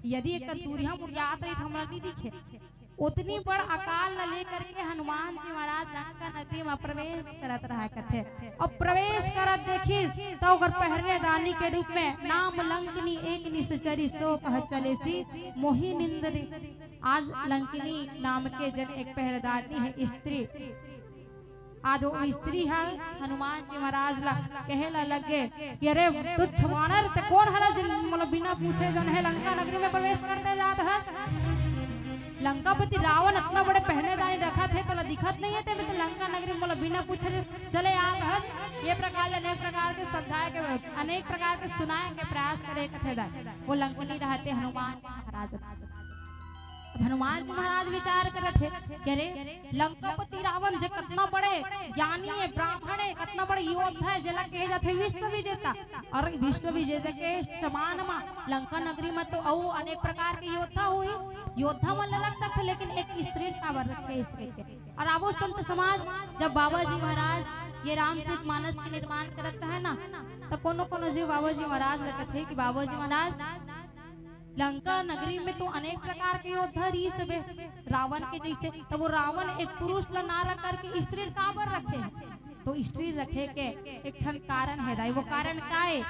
यदि एक दूरिहा मुड़ियात रही तो हमरा नहीं दिखे। उतनी बड़ अकाल ला लेकर के हनुमान जी महाराज लंका नगरी में प्रवेश करत रहा कथे। अब प्रवेश करत देखिस त ओकर पहरेदारनी के रूप में नाम लंकिनी एक निसचरी सो कह चलेसी मोहि निंदनी। आज लंकिनी नाम के जन एक पहरेदारनी हे स्त्री, आज वो स्त्री ह हनुमान जी महाराज ला कहे ला लगे कि अरे तुच्छ वानर, ते कोन हरा जिन मोला बिना पूछे जौन हे लंका नगरी में प्रवेश करते जात हस? लंकापति रावण अतना बड़े पहरेदारी रखत हे, तोला दिखत नहीं हे, ते में तो लंका नगरी में मोला बिना पूछे चले आत हस। ये प्रकार ले अनेक प्रकार के समझाए के, अनेक प्रकार के सुनाए के प्रयास करे कथे दाई। वो लंकिनी रहते हनुमान जी महाराज। अब हनुमान जी महाराज विचार करत हे कि अरे लंकापति रावण जे कतना बड़े ज्ञानी हे, ब्राह्मण हे, कतना बड़े योद्धा हे, जेला कहे जाथे विश्व विजेता। और विश्व विजेता के समान म लंका नगरी म तो अउ अनेक प्रकार के योद्धा होही, योद्धा मन ल रख सकथे, लेकिन एक स्त्री काबर रखे हे, स्त्री के। और आवो संत समाज, जब बाबा जी महाराज ये रामचरित मानस के निर्माण करत रहे ना, त कोनो कोनो जीव बाबा जी महाराज ल कथे कि बाबा जी महाराज, लंका नगरी में तो अनेक प्रकार के योद्धा रहिस हवे, रावण के जैसे, तो वो रावण एक पुरुष ला ना रख करके स्त्री काबर रखे? तो स्त्री रखे के एक ठन कारण हे दाई, वो कारण का हे?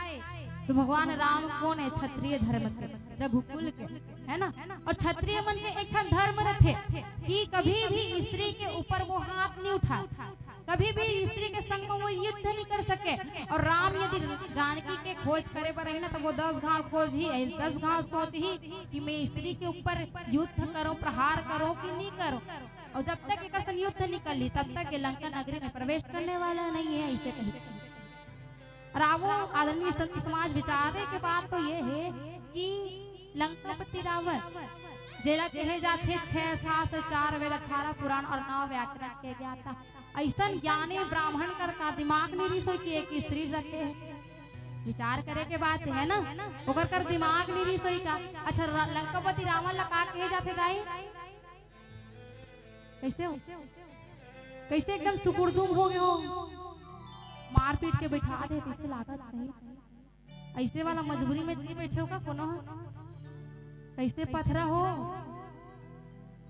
तो भगवान राम कोन हे? क्षत्रिय धर्म के, रघुकुल के, है ना? और क्षत्रिय मन के एक ठन धर्म रथे कि कभी भी स्त्री के ऊपर वो हाथ नहीं उठा, कभी भी स्त्री के संग में वो युद्ध नहीं कर सके। और राम यदि जानकी के खोज करे बर रही ना, तो वो दस घाव खोजही, दस घाव सोचही कि मैं स्त्री के ऊपर युद्ध करूं, प्रहार करूं कि नहीं करूं। और जब तक एकर संग युद्ध नहीं कर ली, तब तक ये लंका नगरी में प्रवेश करने वाला नहीं है, ऐसे कही। और आवो आदरणीय संत समाज, विचारे के बात तो ये हे कि लंकापति रावण जेला कहे जाथे छह शास्त्र, चार वेद, अठारह पुराण और नौ व्याकरण के ज्ञाता। अइसन ज्ञानी ब्राह्मण कर का दिमाग नइ रिहिस होही कि एक स्त्री रखे हे। विचार करे के बात हे ना, ओकर कर दिमाग नइ रिहिस होही का? अच्छा, र-, लंकापति रावण ला का कहे जाथे दाई? कइसे हो? कइसे एकदम सुकुरदुम हो गे हो? मारपीट के बइठा दे, कइसे लागत नहीं? अइसे वाला मजबूरी में नइ बइठे हो का कोनो ह? कइसे पथरा हो?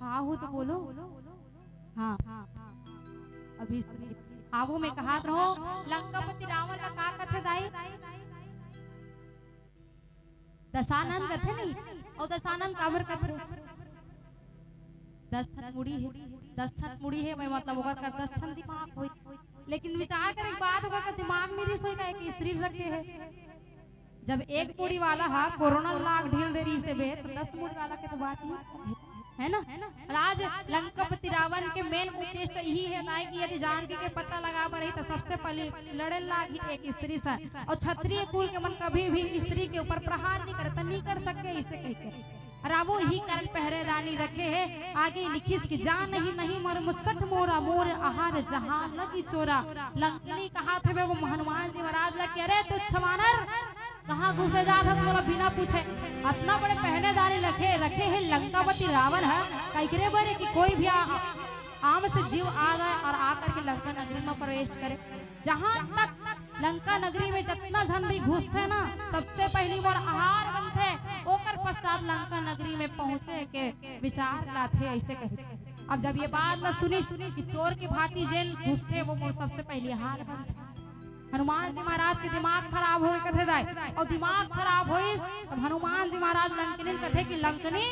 हाँ हो तो बोलो। हाँ, अभी सुनिए। आगू में कहात रहों, लंकापति रावण ला का कथे दाई? दशानन कथे नहीं, अउ दशानन काबर कथे? दस ठन मुड़ी हे, दस ठन मुड़ी हे, मैं मतलब ओकर कर दस ठन दिमाग होही। लेकिन विचार करे के बाद ओकर कर दिमाग नइ रिहिस होही का, एक स्त्री रखे हे। जब एक मुड़ी वाला हा कोरोना लाग ढील दे रिहिस हे बे, तो दस मुड़ी वाला के तो बात ही है ना? और आज लंकापति रावण के मेन उद्देश्य तो यही हे दाई कि यदि जानकी के पता लगा बर रही तो सबसे पहले लड़े लागही एक स्त्री से। और क्षत्रिय कुल के मन कभी भी स्त्री के ऊपर प्रहार नहीं करे, तो नहीं कर सके इसे कह के। और अब वो यही कारण पहरेदारी रखे हे। आगे लिखिस कि जा नहीं, नहीं मर मुसठ मोरा, मोर आहार जहाँ लगी चोरा। लंकिनी कहाथे बे वो हनुमान जी महाराज ला कि अरे तुच्छ मानर, कहाँ घुसे जात हस मोला बिना पूछे? अतना बड़े पहरेदारी रखे, रखे हे लंकापति रावण ह, कइकरे बरे कि कोई भी आ, आम से जीव आ जाए और आकर के लंका नगरी में प्रवेश करे। जहाँ तक लंका नगरी में जतना झन भी घुसथे ना, सबसे पहली मोर आहार बनथे, ओकर पश्चात लंका नगरी में पहुँचे के विचार लाथे, अइसे कहे। अब जब ये बात ला सुनिस कि चोर के भांति जेन घुसथे वो मोर सबसे पहली आहार बनथे। हनुमान जी महाराज के दिमाग खराब होगे कथे दाई, अउ दिमाग खराब होइस तब हनुमान जी महाराज लंकिनी ल कथे कि लंकिनी,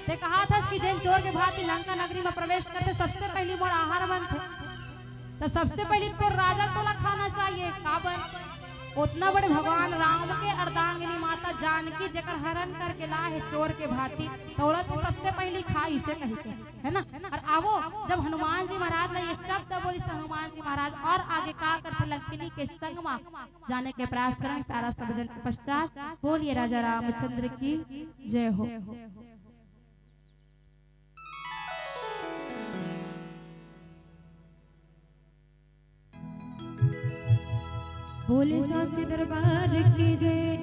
ते कहाथस कि जेन चोर के भांति लंका नगरी में प्रवेश करथे सबसे पहली मोर आहार बनथे, त सबसे पहली तोर राजा तोला खाना चाहिए। काबर? ओतना बड़े भगवान राम के अर्धांगिनी माता जानकी जेकर हरण करके लाए हे चोर के भांति, त ओला तो सबसे पहली खा, इसे कही के, है ना? और आवो, जब हनुमान जी महाराज ने ये शब्द बोलिस त हनुमान जी महाराज और आगे का करथे लंकिनी के संग मा, जाने के प्रयास करन। प्यारा सब जन के पश्चात बोलिए राजा रामचंद्र की जय हो। बोले साचे दरबार की जय।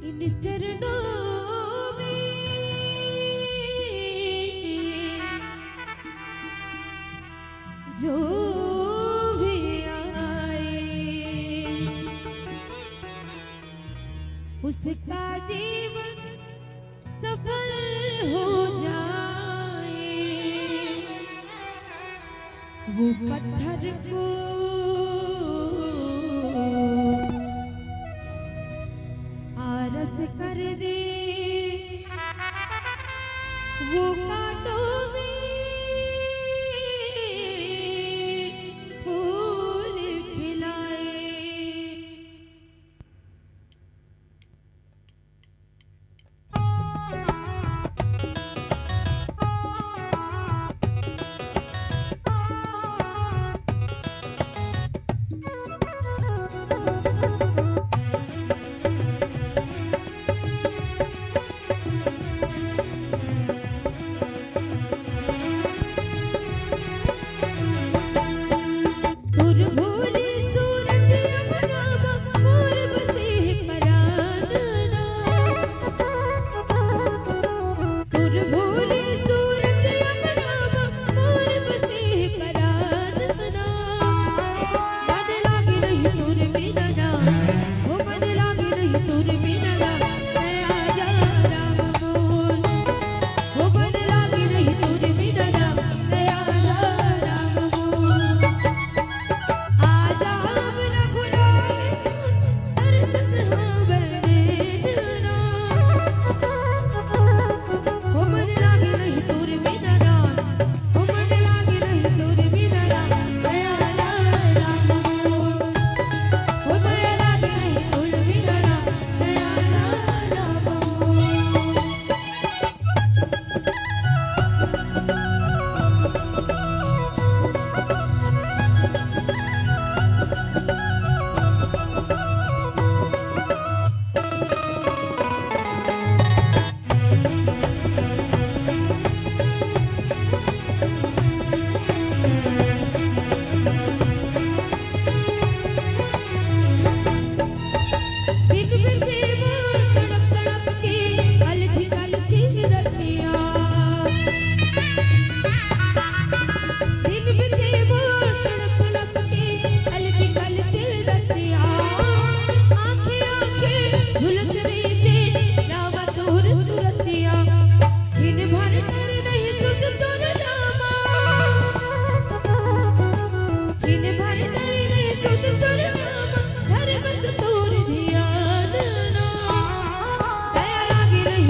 इन चरणों में जो भी आए, उसका जीवन सफल हो जाए। वो पत्थर को आरस कर दे, वो कांटों में फूल खिलाए।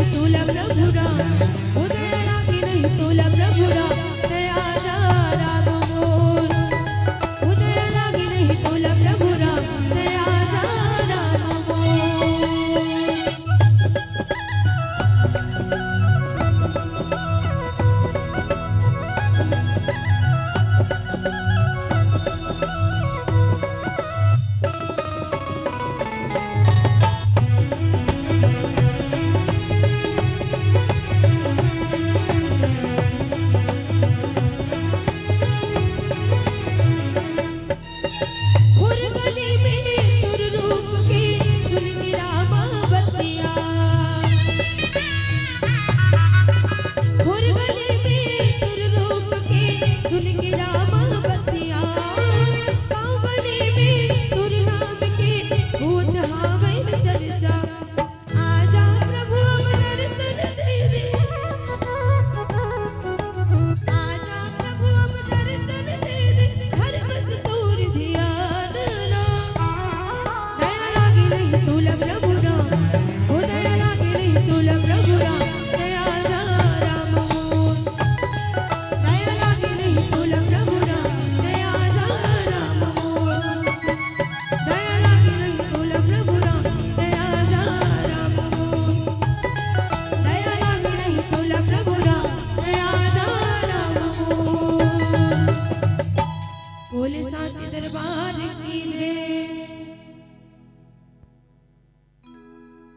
तोला प्रभु राम, उदय लागे नहीं तोला प्रभु राम, दया जा राम मोर। उदय लागे नहीं तोला प्रभु राम, दया जा राम मोर।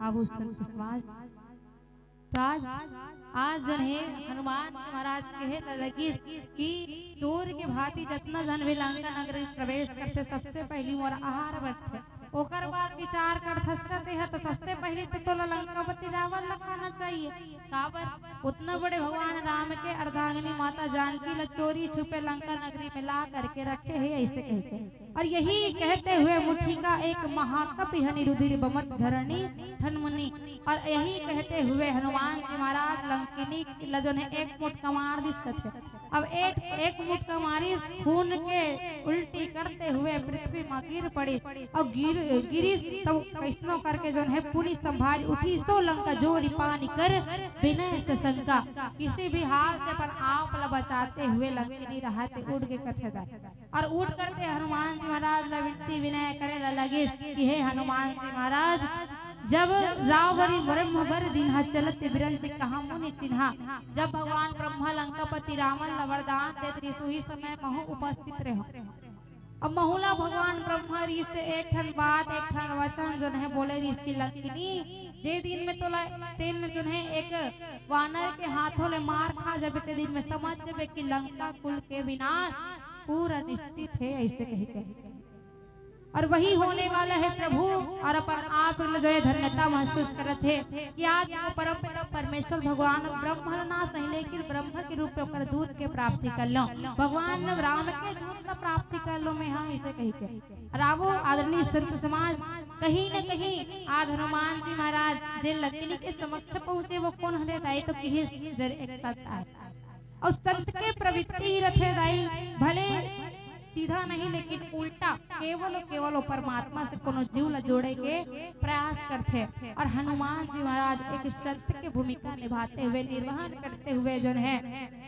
अब उस संत समाज तो आज, आज जन हे हनुमान जी महाराज कहे लगिस कि चोर के भांति जतना झन भी लंका नगरी में प्रवेश करथे, सबसे पहली मोर आहार बनथे। ओकर बाद विचार कर धसकते ह, तो सबसे पहली तो तोला लंकापति रावण ला खाना चाहिए। काबर? उतना बड़े भगवान राम के अर्धांगिनी माता जानकी ला चोरी छुपे लंका नगरी में ला करके रखे हे, ऐसे कहते। और यही कहते हुए मुठिका एक महाकपि हनि रुधिर बमत धरणी ठनमुनी। और यही कहते हुए हनुमान जी महाराज लंकिनी ल जोन हे एक मुटका मार दिस कथे। अब एक, एक मुटका मारिस, खून के उल्टी करते हुए पृथ्वी मा गिर पड़ी। और गिर, गिरिस तब कैसनो करके जोन हे पुनि संभारी उठी। सो लंका जोरी पानी कर बिना इस शंका। किसी भी हाल से अपन आप ला बचाते हुए लंकिनी रहते उड़ के कथे दाई। और उठ करते हनुमान जी महाराज ला विनती विनय करे ला लगिस कि हे हनुमान जी महाराज, जब रावण ब्रह्म बर दीन्हा चलत बिरंच कहा मुनि चिन्हा, जब भगवान ब्रह्मा लंकापति रावण ला वरदान देत रिहिस, उही समय महू उपस्थित रहे। अब महू ला भगवान ब्रह्मा रिहिस ते एक ठन बात, एक ठन वचन जोन हे बोले रिहिस कि लंकिनी, जे दिन में तोला तेन जोन हे एक वानर के हाथों ले मार खा जबे, ते दिन में समझ जबे कि लंका कुल के विनाश पूरा निश्चित हे, ऐसे कही के। और वही होने वाला है प्रभु। और अपन आप ल जो है धन्यता महसूस करत हे कि आज वो परम पिता परमेश्वर भगवान ब्रह्म ल ना सही, लेकिन ब्रह्म के रूप में ओकर दूत के प्राप्ति कर लो, भगवान राम के दूत का प्राप्ति कर लो मैं, हाँ, इसे कही के। और आवो आदरणीय संत समाज, कहीं न कहीं आज हनुमान जी महाराज जे लंकिनी के समक्ष पहुंचे, वो कोन हरे दाई, तो किहिस जर एक सत आए। और संत के प्रवृत्ति ही रथे दाई, भले सीधा नहीं लेकिन उल्टा, केवल और केवल वो परमात्मा से कोनो जीव ला जोड़े के प्रयास करथे। और हनुमान जी महाराज एक संत के भूमिका निभाते हुए, निर्वहन करते हुए जोन हे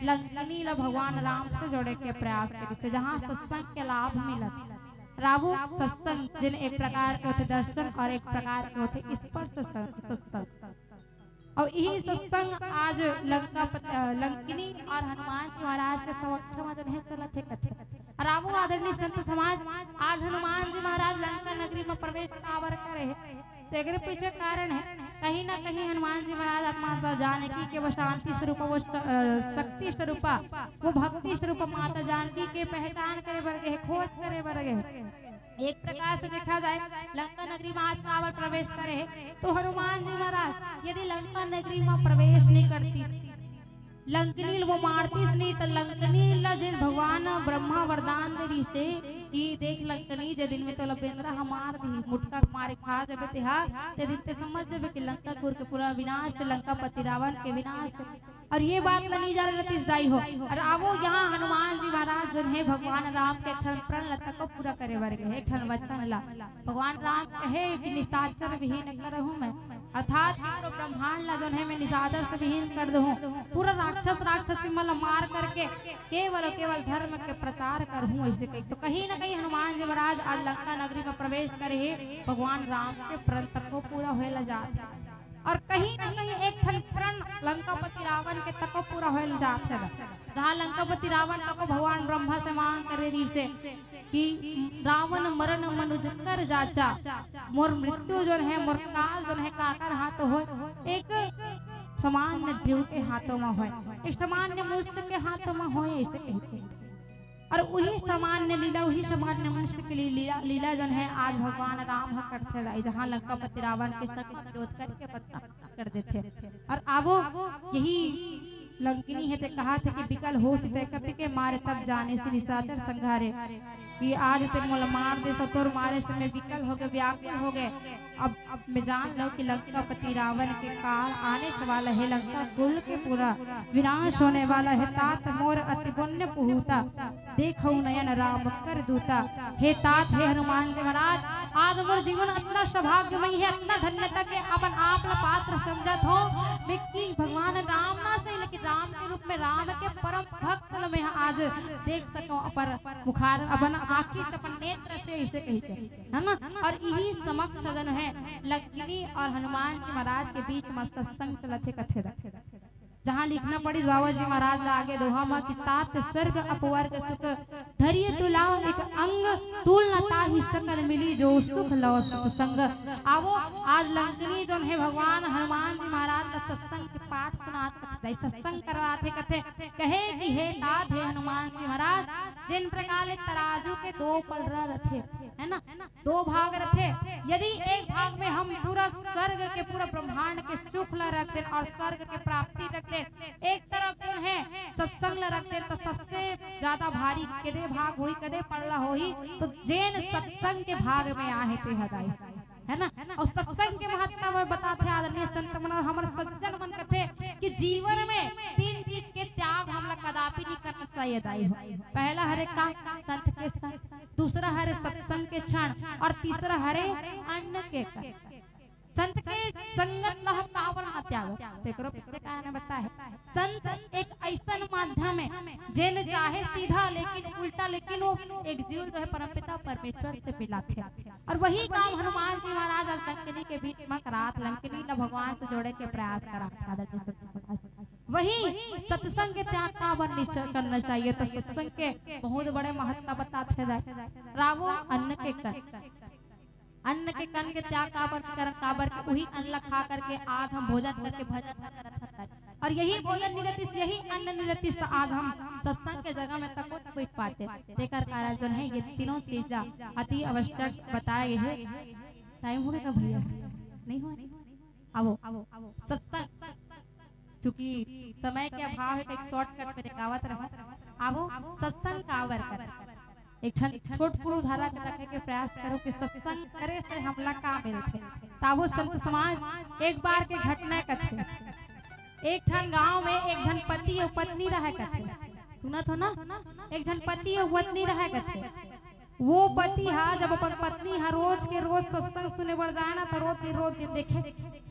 लंकिनी ला भगवान राम से जोड़े के प्रयास करिस, जहाँ सत्संग के लाभ मिलत। रावो सत्संग जेन एक प्रकार के होथे दर्शन और एक प्रकार के होथे स्पर्श सत्संग। और यही सत्संग आज लंका पत-, अ, लंकिनी और हनुमान जी महाराज के समक्ष में जोन हे चलत हे कथे। और आवो आदरणीय संत समाज, आज हनुमान जी महाराज लंका नगरी में प्रवेश काबर करे हे, तो एकरे पीछे कारण हे। कहीं ना कहीं हनुमान जी महाराज आत्मा माता जानकी के वो शांति स्वरूपा, वो श-, अ, शक्ति स्वरूपा, वो भक्ति स्वरूपा माता जानकी के पहचान करे बर गे हे, खोज करे बर गे हे। एक प्रकार से देखा जाए, लंका नगरी में आज काबर प्रवेश करे हे, तो हनुमान जी महाराज यदि लंका नगरी में प्रवेश नहीं करती, लंकिनी ल वो मारतीस नहीं, तो लंकिनी ला जेन भगवान ब्रह्मा वरदान दे रहिस हे कि देख लंकिनी, जे दिन में तोला बेंदरा ह मार दिही, मुटका मारे खा जबे तेहा, ते दिन ते समझ जबे कि लंकापुर के पूरा विनाश, लंकापति रावण के विनाश। और ये बात ला नहीं जाने रतीस दाई हो। और आवो यहाँ हनुमान जी महाराज जोन हे भगवान राम के एक ठन प्रण लता को पूरा करे बर गे हे, एक ठन वचन ला। भगवान राम कहे कि निशाचर विहीन करहूँ मैं, अर्थात कि पूरा ब्रह्मांड ला जोन है मैं निशाचर से विहीन कर दूँ, पूरा राक्षस राक्षसी मन ला मार करके केवल और केवल धर्म के प्रचार करहूँ, ऐसे कही। तो कहीं ना कहीं हनुमान जी महाराज आज लंका नगरी में प्रवेश करे हे, भगवान राम के प्रण तको पूरा होए ला जात हे। और कहीं ना कहीं एक ठन प्रण लंकापति रावण के तको पूरा होए ला जात हे, जहाँ लंकापति रावण तको भगवान ब्रह्मा से मांग करे रहिसे कि रावण मरण मनुज कर जाचा, मोर मृत्यु जोन है, मोर काल जोन है, काकर हाथ होए, एक सामान्य जीव के हाथों में होए, एक सामान्य मनुष्य के हाथों में होए, ऐसे कहिथे। और वही सामान्य लीला, वही सामान्य मनुष्य के लिए लीला, लीला जोन है, आज भगवान राम ह करथे दाई, जहाँ लंकापति रावण के संग विरोध करके बदला कर देथे। और आवो यही लंकिनी हे ते कहाथे कि बिकल होसी तैं कपि के मारे तब जानेसी निशाचर संघारे, कि आज तें मोला मार देस, तोर मारे से मैं बिकल हो गे, व्याकुल हो गे। अब, अब मैं जान लूँ कि लंकापति रावण के काल आने वाला है, लंका कुल के पूरा विनाश होने वाला है। तात मोर अति पुण्य पुहूता, देखहु नयन राम कर दूता। हे तात, हे हनुमान जी महाराज, आज मोर जीवन अतना सौभाग्यमयी है, अतना धन्यता के अपन आप ला पात्र समझत हों मैं कि भगवान राम ना सही, लेकिन राम के रूप में, राम के परम भक्त ला मैं आज देख सकूं अपन मुखार, अपन आँखी से, अपन नेत्र से, ऐसे कही के, है ना। और यही समक्ष जोन है लंकिनी और हनुमान जी महाराज के बीच में सत्संग चलत हे, कथे दा। जहाँ लिखना पड़ी बाबा जी महाराज ला आगे दोहा म कि तात स्वर्ग अपवर्ग सुख, धरिय तुलाव एक अंग, तुल न ताहि सकल मिली जो सुख लव सत्संग। आवो, आज लंकिनी जोन है भगवान हनुमान जी महाराज ला सत्संग के पाठ सुनात कथे, सत्संग करवात हे, कथे, कहे कि हे तात, हे हनुमान जी महाराज, जिन प्रकार ले तराजू के दो पलड़ा रथे, है ना, दो भाग रथे। यदि एक भाग में हम पूरा स्वर्ग के, पूरा ब्रह्मांड के सुख ला रख देन और स्वर्ग के प्राप्ति रख देन, एक तरफ जो है सत्संग ला रख देन, तो सबसे ज्यादा भारी कदे भाग होही, कदे पलड़ा होही, तो जेन सत्संग के भाग में आहे ते ह दाई, है ना। और सत्संग के महत्ता मैं बताथे आदरणीय संत मन और हमर सज्जन मन कथे कि जीवन में तीन चीज के त्याग हमला कदापि नहीं करना चाहिए दाई हो। पहला हरे का, संत के संग, दूसरा हरे सत्संग के क्षण और तीसरा हरे अन्न के कण। संत के संगत ला हम काबर ना त्याग, तेकरो पीछे कारण बताए। संत एक ऐसन माध्यम है, जेन चाहे सीधा लेकिन उल्टा, लेकिन वो एक जीव जो है परमपिता परमेश्वर से मिलाथे। और वही काम हनुमान जी महाराज आज लंकिनी के बीच में करात, लंकिनी ला भगवान से जोड़े के प्रयास करात। वही सत्संग के त्याग काबर नहीं च-, करना चाहिए, तो सत्संग के बहुत बड़े महत्ता बताथे दाई। रावो अन्न के कण, अन्न के कण के त्याग काबर करन, काबर के उही अन्न ला खा करके आज हम भोजन करके भजन ला करत हन। और यही भोजन नहीं रहतिस, यही अन्न नहीं रहतिस, तो आज हम सत्संग के जगह में तको नहीं बैठ पाते। तेकर कारण जो है ये तीनों चीज अति आवश्यक बताए गए हैं। टाइम हो गया का भैया? नहीं हुआ? आवो, सत्संग, चूंकि समय के अभाव है, तो एक शॉर्टकट में दिखावत रहूं। आवो, सत्संग काबर कर, एक ठन छोट कुल उदाहरण रखे के प्रयास करो कि सत्संग करे से हमला का मिलथे। ताबो संत समाज एक बार के घटना कथे। एक ठन गांव में एक झन पति और पत्नी रहे कथे। सुनत हो ना? एक झन पति और पत्नी रहे कथे। वो पति हा, जब अपन पत्नी हा रोज के रोज सत्संग सुने बर जाए ना, तो रोज दिन, रोज दिन देखे,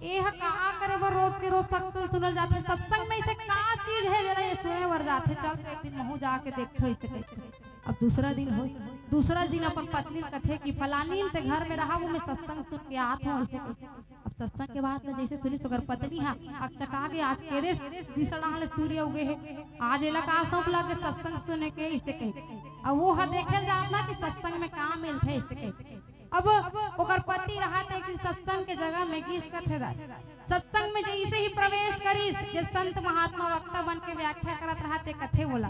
"ए हा का करे बर रोज के रोज सत्संग सुनल जाथे? सत्संग में ऐसे का चीज है, जेला ये सुने बर जाथे? चल, एक दिन महू जाके देखथो," ऐसे कहिथे। अब दूसरा दिन हो, दूसरा दिन अपन पत्नी ल कथे कि, "फलानी ल ते घर में रहा, वो मैं सत्संग सुन के आत हूँ," ऐसे कहिथे। अब सत्संग के बात ल जैसे सुनिस, ओकर पत्नी हा अकचका गे, "आज केरे दिसड़ा ले सूर्य उगे हे, आज एला का सौंप लागे सत्संग सुने के?" इसे कहे। अब वो ह देखे ल जात ना कि सत्संग में का मिलथे, इसे कहे। अब ओकर पति रहा ते एक दिन सत्संग के जगह में गिस कथे दाई। सत्संग में जैसे ही प्रवेश करिस, जे संत महात्मा वक्ता बन के व्याख्या करत रहा ते कथे बोला,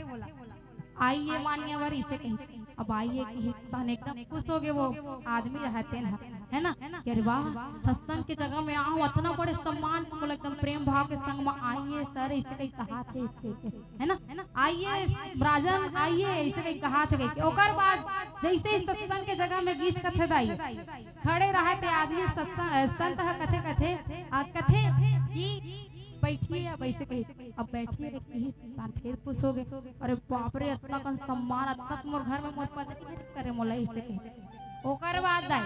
"आइए मान्यवर," इसे कही। अब "आइए" कही, तहन एकदम खुश हो गए वो आदमी रहते हैं, है ना, कि "अरे वाह, सत्संग के जगह में आऊं, इतना बड़े सम्मान, मोला एकदम प्रेम भाव के संग में 'आइए सर,' इसे कही कहा थे, इसे कही, है ना, 'आइए राजन, आइए,' इसे कही कहा थे।" कही ओकर बाद जैसे ही सत्संग के जगह में गिस कथे दाई, खड़े रहे ते आदमी सत्संग, अ, संत ह कथे, कथे, अ, कथे कि "बैठिए," अब ऐसे कही, "अब बैठिए रे," कही, तहन फिर खुश हो गए। "अरे बाप रे, इतना कन सम्मान, इतना तो मोर घर में मोर पत्नी नहीं करे मोला," ऐसे कही। ओकर बाद दाई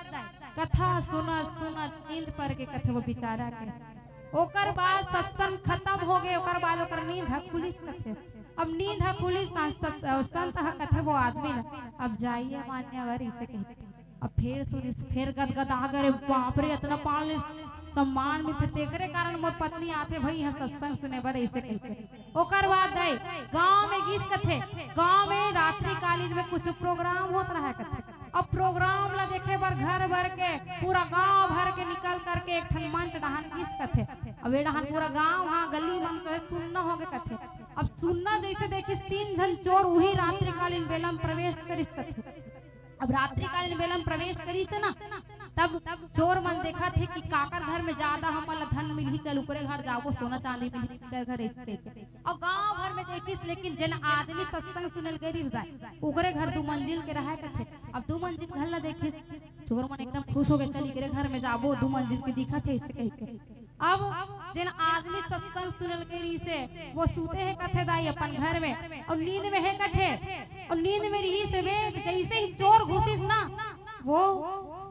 कथा सुनत सुनत नींद पर के कथे वो बिचारा के। ओकर बाद सत्संग खत्म हो गए, ओकर बाद ओकर नींद ह खुलिस कथे। अब नींद ह खुलिस त सत-, संत ह कथे वो आदमी ल, "अब जाइए मान्यवर," इसे कही। अब फेर सुनिस, फेर गदगदा गे, "रे बाप रे, इतना पान ले सम्मान मिलथे, तेकरे कारण मोर पत्नी आथे भाई यहाँ सत्संग सुने बर," इसे कही के। ओकर बाद दाई गांव में गिस कथे, गांव में रात्रिकालीन में कुछ प्रोग्राम होत रहा कथे। अब प्रोग्राम ला देखे बर घर भर के, पूरा गांव भर के निकल करके एक ठन मंच डहान गिस कथे। अब ए डहान पूरा गांव, हाँ, गली मन तो है सुन्ना हो गए कथे। अब सुन्ना जैसे देखिस, तीन झन चोर उही रात्रिकालीन बेलम प्रवेश करिस कथे। अब रात्रिकालीन बेलम प्रवेश करिस ना, तब चोर मन देखत हे कि काकर घर में ज्यादा हमन ला धन मिलही, चल ओकरे घर जाबो, सोना चांदी मिलही, ओकर घर ऐसे कहिके। अउ गांव भर में देखिस, लेकिन जेन आदमी सत्संग सुने ल गे रिहिस दाई, ओकरे घर दू मंजिल के रहय कथे। अब दू मंजिल घर ला देखिस, चोर मन एकदम खुश हो गए, "चल, एकरे घर में जाबो, दू मंजिल के दिखत हे," ऐसे कहिके। अब जेन आदमी सत्संग सुने ल गे रिहिस हे, वो सूते हे कथे दाई अपन घर में, अउ नींद में हे कथे, अउ नींद में रिहिस हे बे, जैसे ही चोर घुसिस ना, वो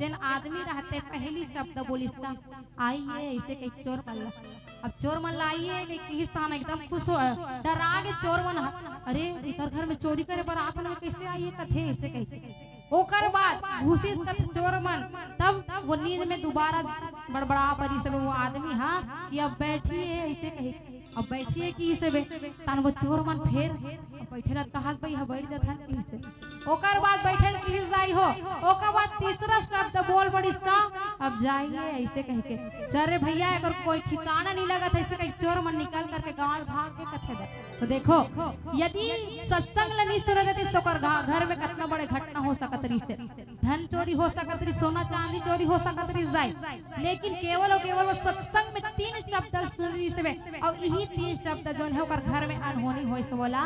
जेन आदमी रहते पहली शब्द बोलिस ना, "आइए," ऐसे कहिके चोर मन ला। अब चोर मन ला आइए कहिके किहिस तहान एकदम खुश हो, डरा गे चोर मन ह, "अरे, एकर घर में चोरी करे बर आत हन, कैसे आइए कथे," ऐसे कहिके। ओकर बाद घुसिस कथे चोर मन, तब वो नींद में दोबारा बड़बड़ा परिस हे वो आदमी ह कि "अब बैठिए," ऐसे कहिके। अब बैठिए किहिस हे बे, तहान वो चोर मन फेर अब बैठे ला कहत बे, "ह बैठ जथन," किहिस हे। ओकर बाद बैठे ल किहिस दाई हो, ओकर बाद तीसरा शब्द बोल पड़िस का, "अब जाइए," ऐसे कहिके। चल रे भैया, एकर कोई ठिकाना नहीं लगत हे, ऐसे कहिके चोर मन निकल करके गांव भाग गे कथे बर। तो देखो, यदि सत्संग ल नहीं सुने रहतिस तो ओकर गा-, घर में कितना बड़े घटना हो सकत रहिस हे। धन चोरी हो सकत रहिस, सोना चांदी चोरी हो सकत रहिस दाई, लेकिन केवल अउ केवल वो सत्संग में तीन शब्द सुन रहिस हे, अउ इही तीन शब्द जोन हे ओकर घर में अनहोनी होइस, वोला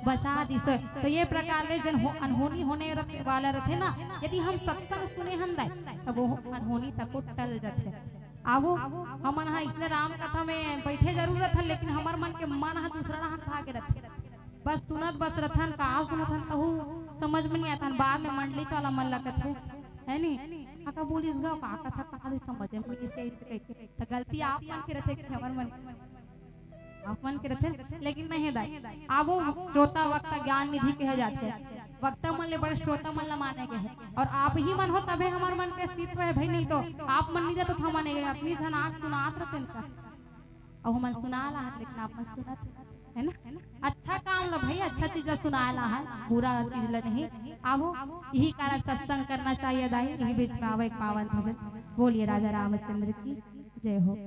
बचा दिस। तो ये प्रकार ले जेन हो, अनहोनी होने रथ-, वाला रथे ना, यदि हम सत्संग सुने हन दाई, तब वो अनहोनी तको टल जथे। आवो, हमन ह इसने राम कथा में बैठे जरूर रथन, लेकिन हमर मन के मन ह दूसरा डहान भागे रथे। बस सुनत बस रथन, का सुनत हन, कहू समझ में नहीं आथन। बाद में मंडली वाला मन ला कथे, है नी, "काका बोलिस गा, का कथा, का दे समझ में नहीं आइस," कहिके। त गलती आप मन के रथे कि हमर मन के? आप मन के रथे, लेकिन नहीं दाई। आवो श्रोता वक्ता ज्ञान निधि कहे जाथे। वक्ता मन ले बड़े श्रोता मन ला माने गए हे। अउ आप ही मन हो तभे हमर मन के अस्तित्व हे भाई, नहीं तो आप मन नहीं रहते तो हमन ए अपनी झन आँख सुनात रहते का। अउ हमन सुनाय ला हन, लेकिन आप मन सुनत हे, है ना? अच्छा काम ला भाई, अच्छा चीज ला सुनाय ला हन, बुरा चीज ला नहीं। आवो, यही कारण सत्संग करना चाहिए दाई। यही बीच में आवे एक पावन भजन। बोलिए राजा रामचंद्र की जय हो।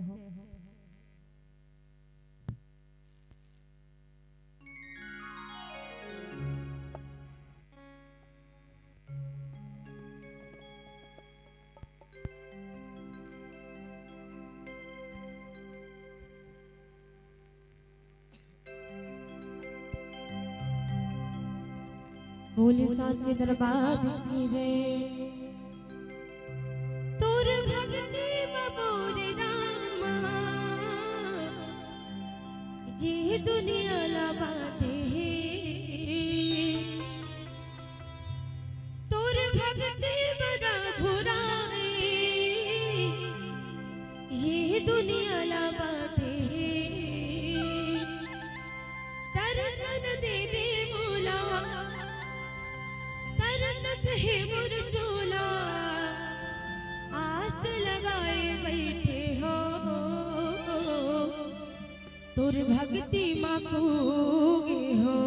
बोले साचे दरबार की जय। तोर भक्ति म मोर रामा, ये दुनिया ला बांधे हे। तोर भक्ति म रघुराई, ये दुनिया ला बांधे हे। दर्शन दे दे मोला, तरसत हे मोर चोला, आस लगाए बैठे हो, तोर भक्ति म कूगे हो।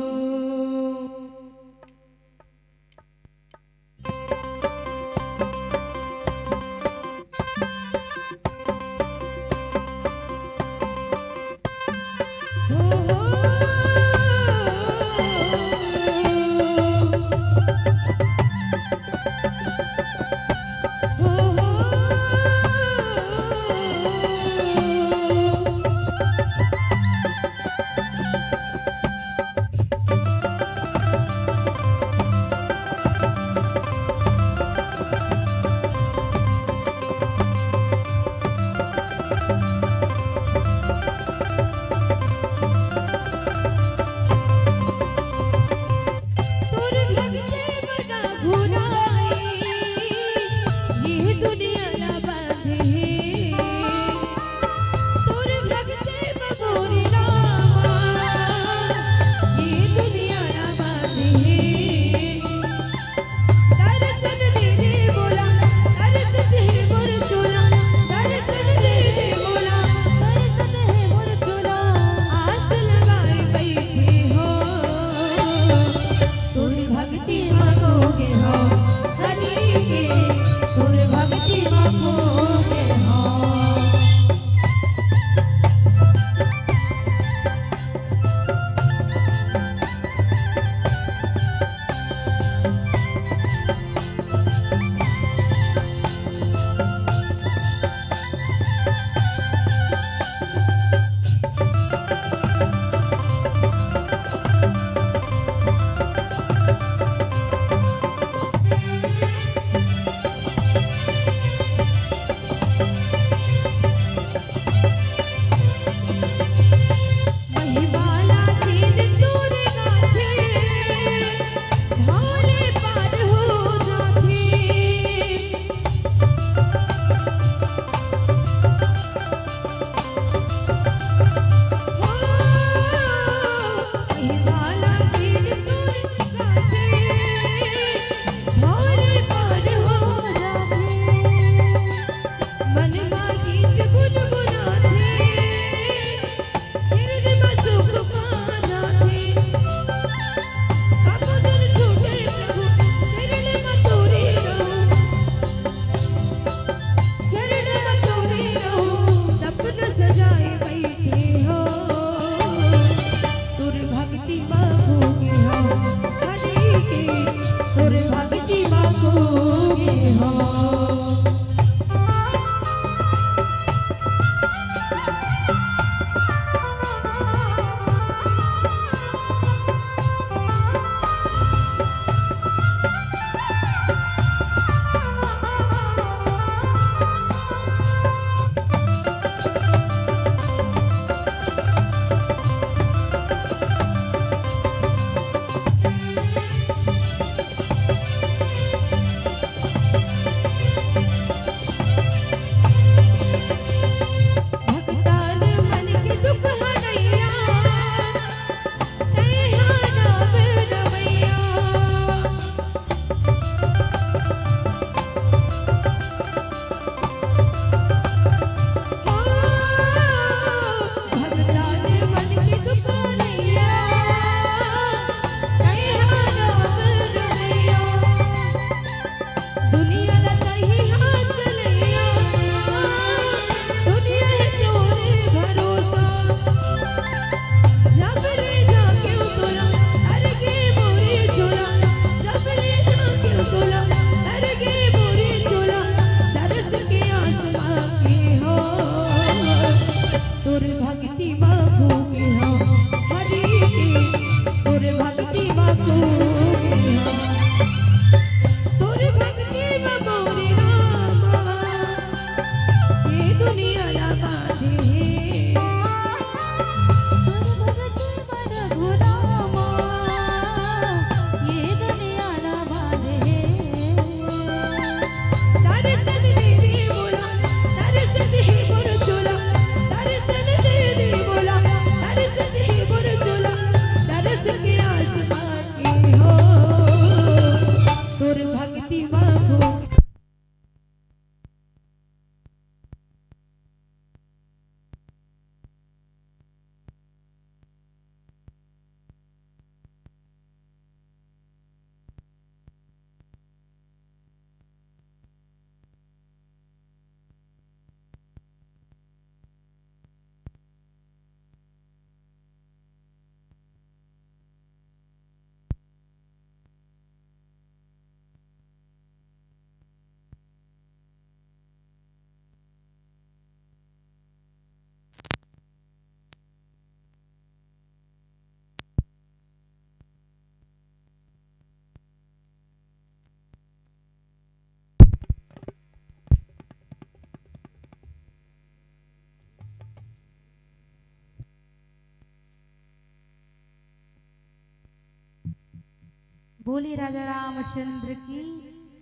बोली राजा रामचंद्र की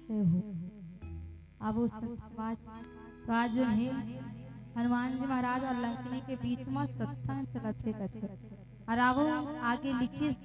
जय हो। अब उस संत समाज तो आज जो है हनुमान जी महाराज और लंकिनी के बीच में सत्संग चलत हे कथे। और अब आगे लिखिस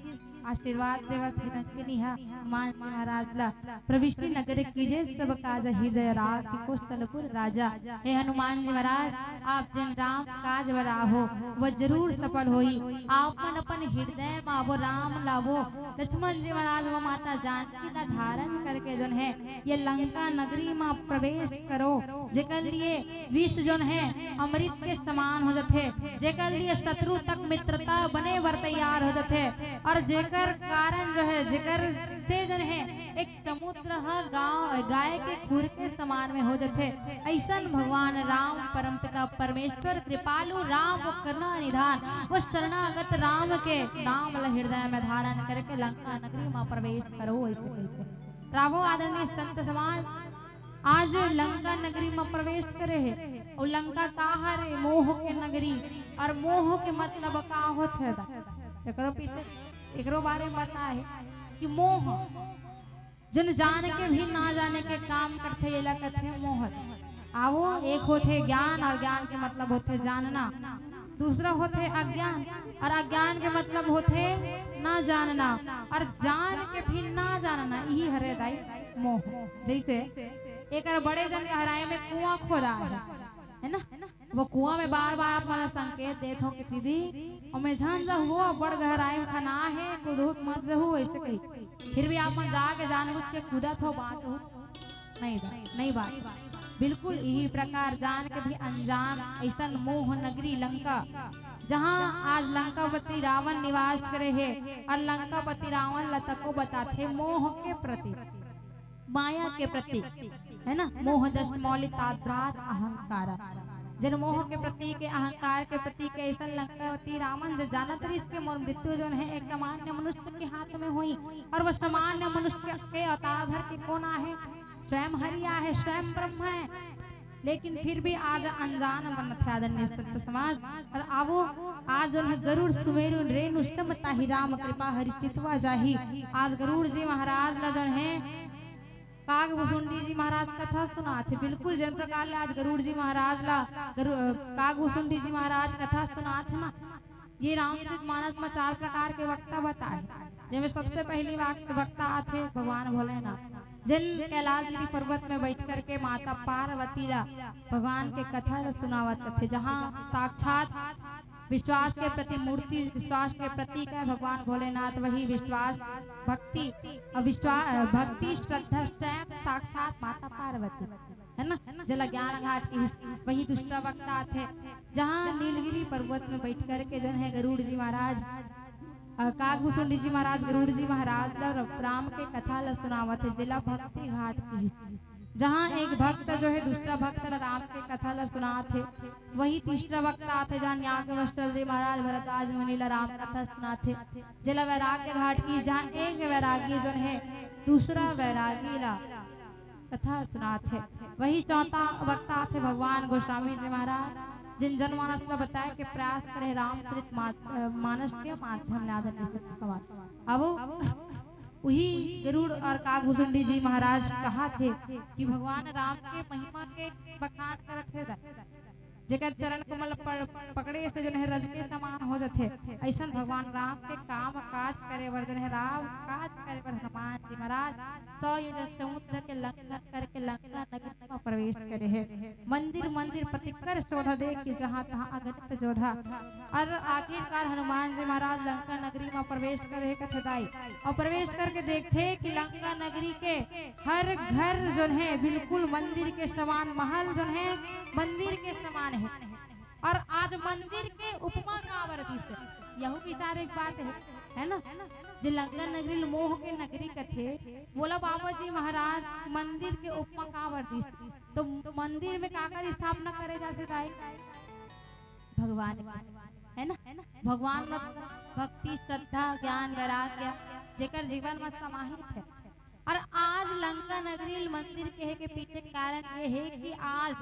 आशीर्वाद देवत हे लंकिनी हा हनुमान जी महाराज ला, प्रविष्टि नगर कीजे सब काज हृदय राखि, कौशलपुर राजा। हे हनुमान जी महाराज, आप जिन राम काज बर आहो, वो जरूर सफल होई। आप मन अपन हृदय मा वो राम ला वो लक्ष्मण जी महाराज वो माता जानकी ला धारण करके जोन है ये लंका नगरी मा प्रवेश करो, जेकर लिए विष जोन है अमृत के समान हो जथे, जेकर लिए शत्रु तक मित्रता बने बर तैयार हो जथे और जेकर कारण जो है, जेकर से जोन है एक समुद्र ह गांव, गाय के खुर के समान में हो जथे। अइसन भगवान राम, परमपिता परमेश्वर, कृपालु राम, वो करुणा निधान, वो शरणागत राम के नाम ल हृदय में धारण करके लंका नगरी मा प्रवेश करो, ऐसे कहिके। रावो आदरणीय संत समाज, आज लंका नगरी मा प्रवेश करे हे। अउ लंका का हरे? मोह के नगरी। और मोह के मतलब का होथे दा? एकरो पीछे, एकरो बारे में पता है कि मोह, जन जान के भी ना जाने के काम करथे, एला कथे मोह। आवो, एक होथे ज्ञान, और ज्ञान के मतलब होथे जानना। दूसरा होथे अज्ञान, और अज्ञान के मतलब होथे ना जानना, और जान के भी ना जानना, यही हरे दाई मोह। जैसे एक बड़े जन गहराई में कुआं खोदा है, है ना? वो कुआं में बार-बार आप मन ला संकेत देत हो कि दीदी, ओमे झन जहू, अब्बड़ गहराई में खना हे, कूदहू त मर जहू, ऐसे कही। फिर भी आप मन जाके जानबूझ के कूदत हो, बाँचहू? नहीं बात, नहीं बात। बिल्कुल यही प्रकार जान के भी अनजान अइसन मोह नगरी लंका, जहाँ आज लंकापति रावण निवास करे हे, और लंकापति रावण ला तको बताथे मोह के प्रति। माया के प्रतीक, है ना? मोह दष्ट मौलि ताद्रात अहंकार। जन मोह के प्रतीक हे, अहंकार के प्रतीक हे, अइसन लंकापति रावण जो जानत रहिस के मोर मृत्यु जोन है एक सामान्य मनुष्य के हाथ में होई, और वो सामान्य मनुष्य के अवतार धर के कौन आहे? स्वयं हरि आहे, स्वयं ब्रह्म है। लेकिन फिर भी आज अनजान बनत हे आदरणीय संत समाज। और आवो, आज जोन है गरुड़ सुमेरु रेणु सम ताहि राम, कृपा हरि चितवा जाहि। आज गरुड़ जी महाराज ला जोन है काग भुसुंडी जी महाराज कथा सुनात हे। बिल्कुल जन प्रकार ले आज गरुड़ जी महाराज ला गरु-, अ, काग भुसुंडी जी महाराज कथा सुनात हे ना। ये रामचरित मानस में चार प्रकार के वक्ता बताए, जेमे सबसे पहली वक-, वक्ता आथे भगवान भोलेनाथ, जिन कैलाशगिरी पर्वत में बैठ करके माता पार्वती ला भगवान के कथा ला सुनावत कथे, जहाँ साक्षात विश्वास के प्रति मूर्ति, विश्वास के प्रतीक है भगवान भोलेनाथ। वही विश्वास, भक्ति और विश्वास, भक्ति, श्रद्धा स्वयं साक्षात माता पार्वती, है ना, जेला ज्ञान घाट की। वही दूसरा वक्ता आथे, जहाँ नीलगिरी पर्वत में बैठ करके जन है गरुड़ जी महाराज, अ, कागभुसुंडी जी महाराज, गरुड़ जी महाराज ला राम के कथा ला सुनावत हे, जेला भक्ति घाट की। जहाँ एक भक्त जो है दूसरा भक्त ला राम के कथा ला सुनात हे, वही तीसरा वक्ता आथे, जहाँ याज्ञवल्क्य जी महाराज भरद्वाज मुनि ला राम कथा सुनात हे, जेला वैराग्य घाट की। जहाँ एक वैरागी जो है दूसरा वैरागी ला कथा सुनात हे, वही चौथा वक्ता आथे भगवान गोस्वामी जी महाराज, जिन जनमानस ला बताए के प्रयास करे रामचरित मा-, अ, मानस के माध्यम ले आदरणीय संत समाज। अब वही गरुड़ और कागभुसुंडी जी महाराज कहाथे कि भगवान राम के महिमा के बखान करत हे, जेकर चरण कमल पर पकड़े से जोन है रज के समान हो जथे, अइसन भगवान राम के काम काज करे बर जोन है राम काज करे बर हनुमान जी महाराज सौ योजन समुद्र के लंघन करके लंका नगरी में प्रवेश करे हे। मंदिर मंदिर पति कर शोधा, देखि जहाँ तहाँ अगणित जोधा। और आखिरकार हनुमान जी महाराज लंका नगरी में प्रवेश करे कथे दाई, और प्रवेश करके देखथे कि लंका नगरी के हर घर जोन है बिल्कुल मंदिर के समान, महल जोन है मंदिर के समान है। और आज मंदिर के उपमा काबर दिस, यहू विचार एक बात है, है ना? जे लंका नगरी ल मोह के नगरी कथे, वोला बाबा जी महाराज मंदिर के उपमा काबर दिस? तो मंदिर में काकर स्थापना करे जाथे दाई? भगवान के, है ना? भगवान में भक्ति, श्रद्धा, ज्ञान, वैराग्य जेकर जीवन में समाहित है। और आज लंका नगरी ल मंदिर कहे के पीछे कारण ये है कि आज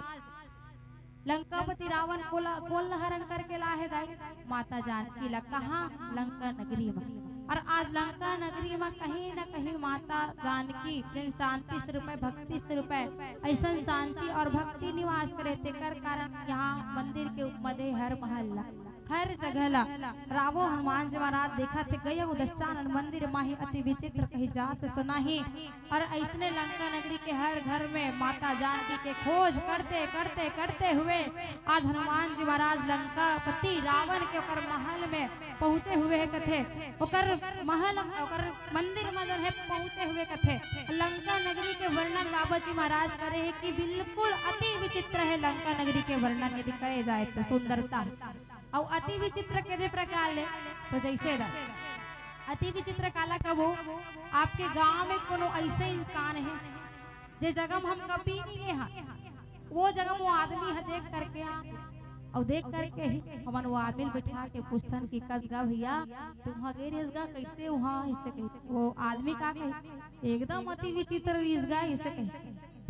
लंकापति रावण कोला, कोन ला हरण करके लाहे दाई? माता जानकी ला। कहाँ? लंका नगरी में। और आज लंका नगरी म कहीं न कहीं माता जानकी जेन शांति स्वरूप हे, भक्ति स्वरूप हे, अइसन शांति और भक्ति निवास करे, तेकर कारण यहाँ मंदिर के उपमा दे हर महल ला, हर जगह ला। रावो हनुमान जी महाराज देखत हे, गयो दशानन मंदिर माही, अति विचित्र कहि जात सुनाही। और अइसने लंका नगरी के हर घर में माता जानकी के खोज करते, करते, करते हुए आज हनुमान जी महाराज लंकापति रावण के ओकर महल में पहुँचे हुए हे कथे। ओकर महल, ओकर मंदिर में जो हे पहुँचे हुए कथे। लंका नगरी के वर्णन रावत जी महाराज करे हे कि बिल्कुल अति विचित्र हे लंका नगरी के वर्णन यदि करे जाए तो सुंदरता। अउ अति विचित्र के दे प्रकार ले, तो जइसे दा, अति विचित्र काला कबो, आपके गांव में कोनो अइसे इंसान हे, जे जगह म हम कभी नहीं गे हन, वो जगह म वो आदमी ह देख करके आ, अउ देख करके ही हमन वो आदमी ल बिठा के पूछथन कि कस गा भैया, तुम ह गे रेस गा, कइसे उहाँ, अइसे कही। वो आदमी का कही, एकदम अति विचित्र रिहिस गा, अइसे कही।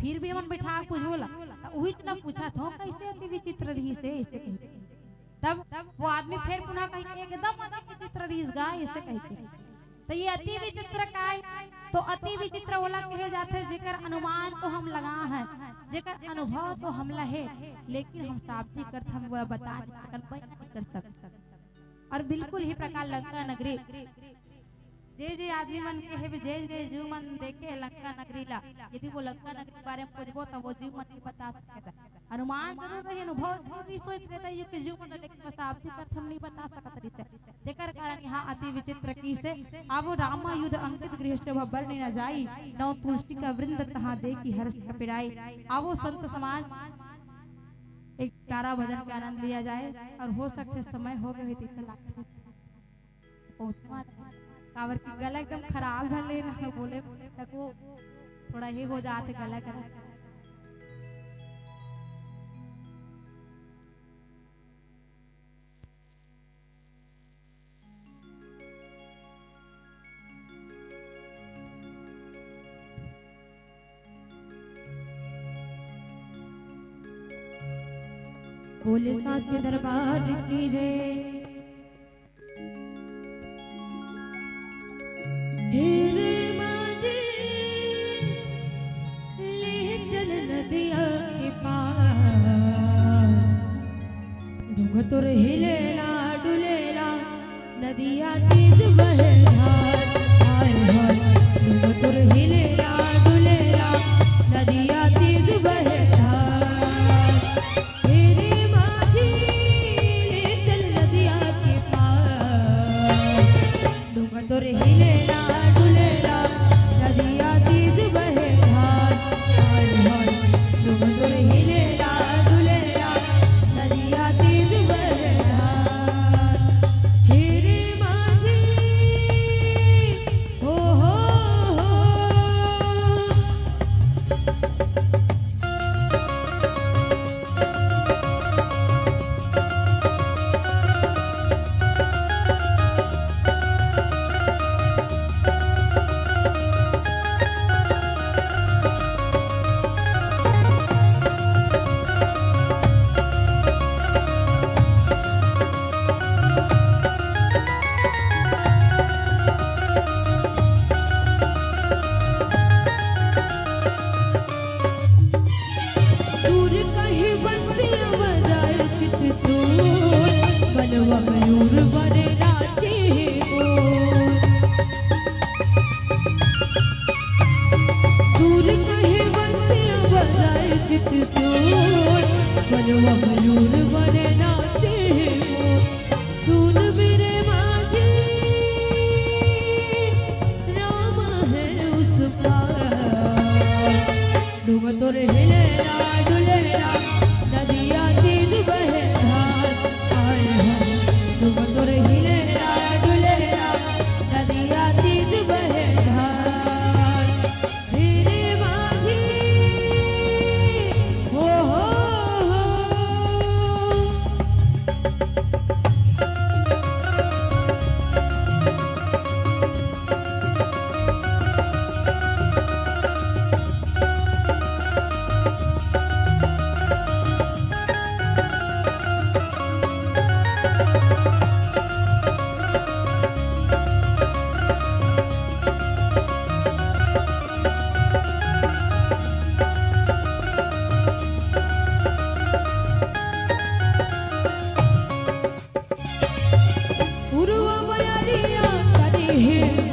फिर भी हमन बिठा के पूछबो ला, त उहीच ला पूछत हों, कइसे अति विचित्र रिहिस हे, अइसे कही। तब वो आदमी फेर पुनः कही, एकदम अति विचित्र रिहिस गा, अइसे कही के। त ये अति विचित्र काय? तो अति विचित्र ओला कहे जाथे, जेकर अनुमान तो हम लगा हन, जेकर अनुभव तो हमला हे, लेकिन हम साबिती करथन, हम ओला बता नहीं सकन, बयान नहीं कर सकन। और बिल्कुल ही प्रकार लंका नगरी जे जे आदमी मन के हे, जे जे जीव मन देखे हे लंका नगरी ला, यदि वो लंका नगरी के बारे में पूछबो, त वो जीव मन नहीं बता सकत। अनुमान जरूर रही, अनुभव जरूर रही, सोच रहता है, ये कि जीव मन, लेकिन बस आप भी कथम नहीं बता सकत रही से। जेकर कारण यहाँ अति विचित्र की से, अब रामा युध अंगद गृह शोभा बरनि न जाई, नव तुलसी का वृंद तहाँ देखि हर्ष कपिराई। आवो संत समाज, एक प्यारा भजन के आनंद लिया जाए, और हो सकते समय हो गए तो इसे लागथे। पहुँचवा नहीं। काबर कि गला एकदम खराब धर ले ना, बोले तको थोड़ा हे हो जात हे गला, गला। बोले साचे दरबार की जय। हे रे माझी, ले चल नदिया के पार। डूंग तोर हिलेला डुलेला, नदिया तेज बहे धार। हाय हाय, डूंग तोर हिलेला डुलेला, नदिया तेज बहे धार। हे रे माझी, ले चल नदिया के पार। डूंग तोर हिलेला डुलेला, नदिया तेज बहे धार। हाय हाय, डूंग तोर हिलेला डुलेला, नदिया तेज बहे धार। हे रे माझी, हो हो हो। हे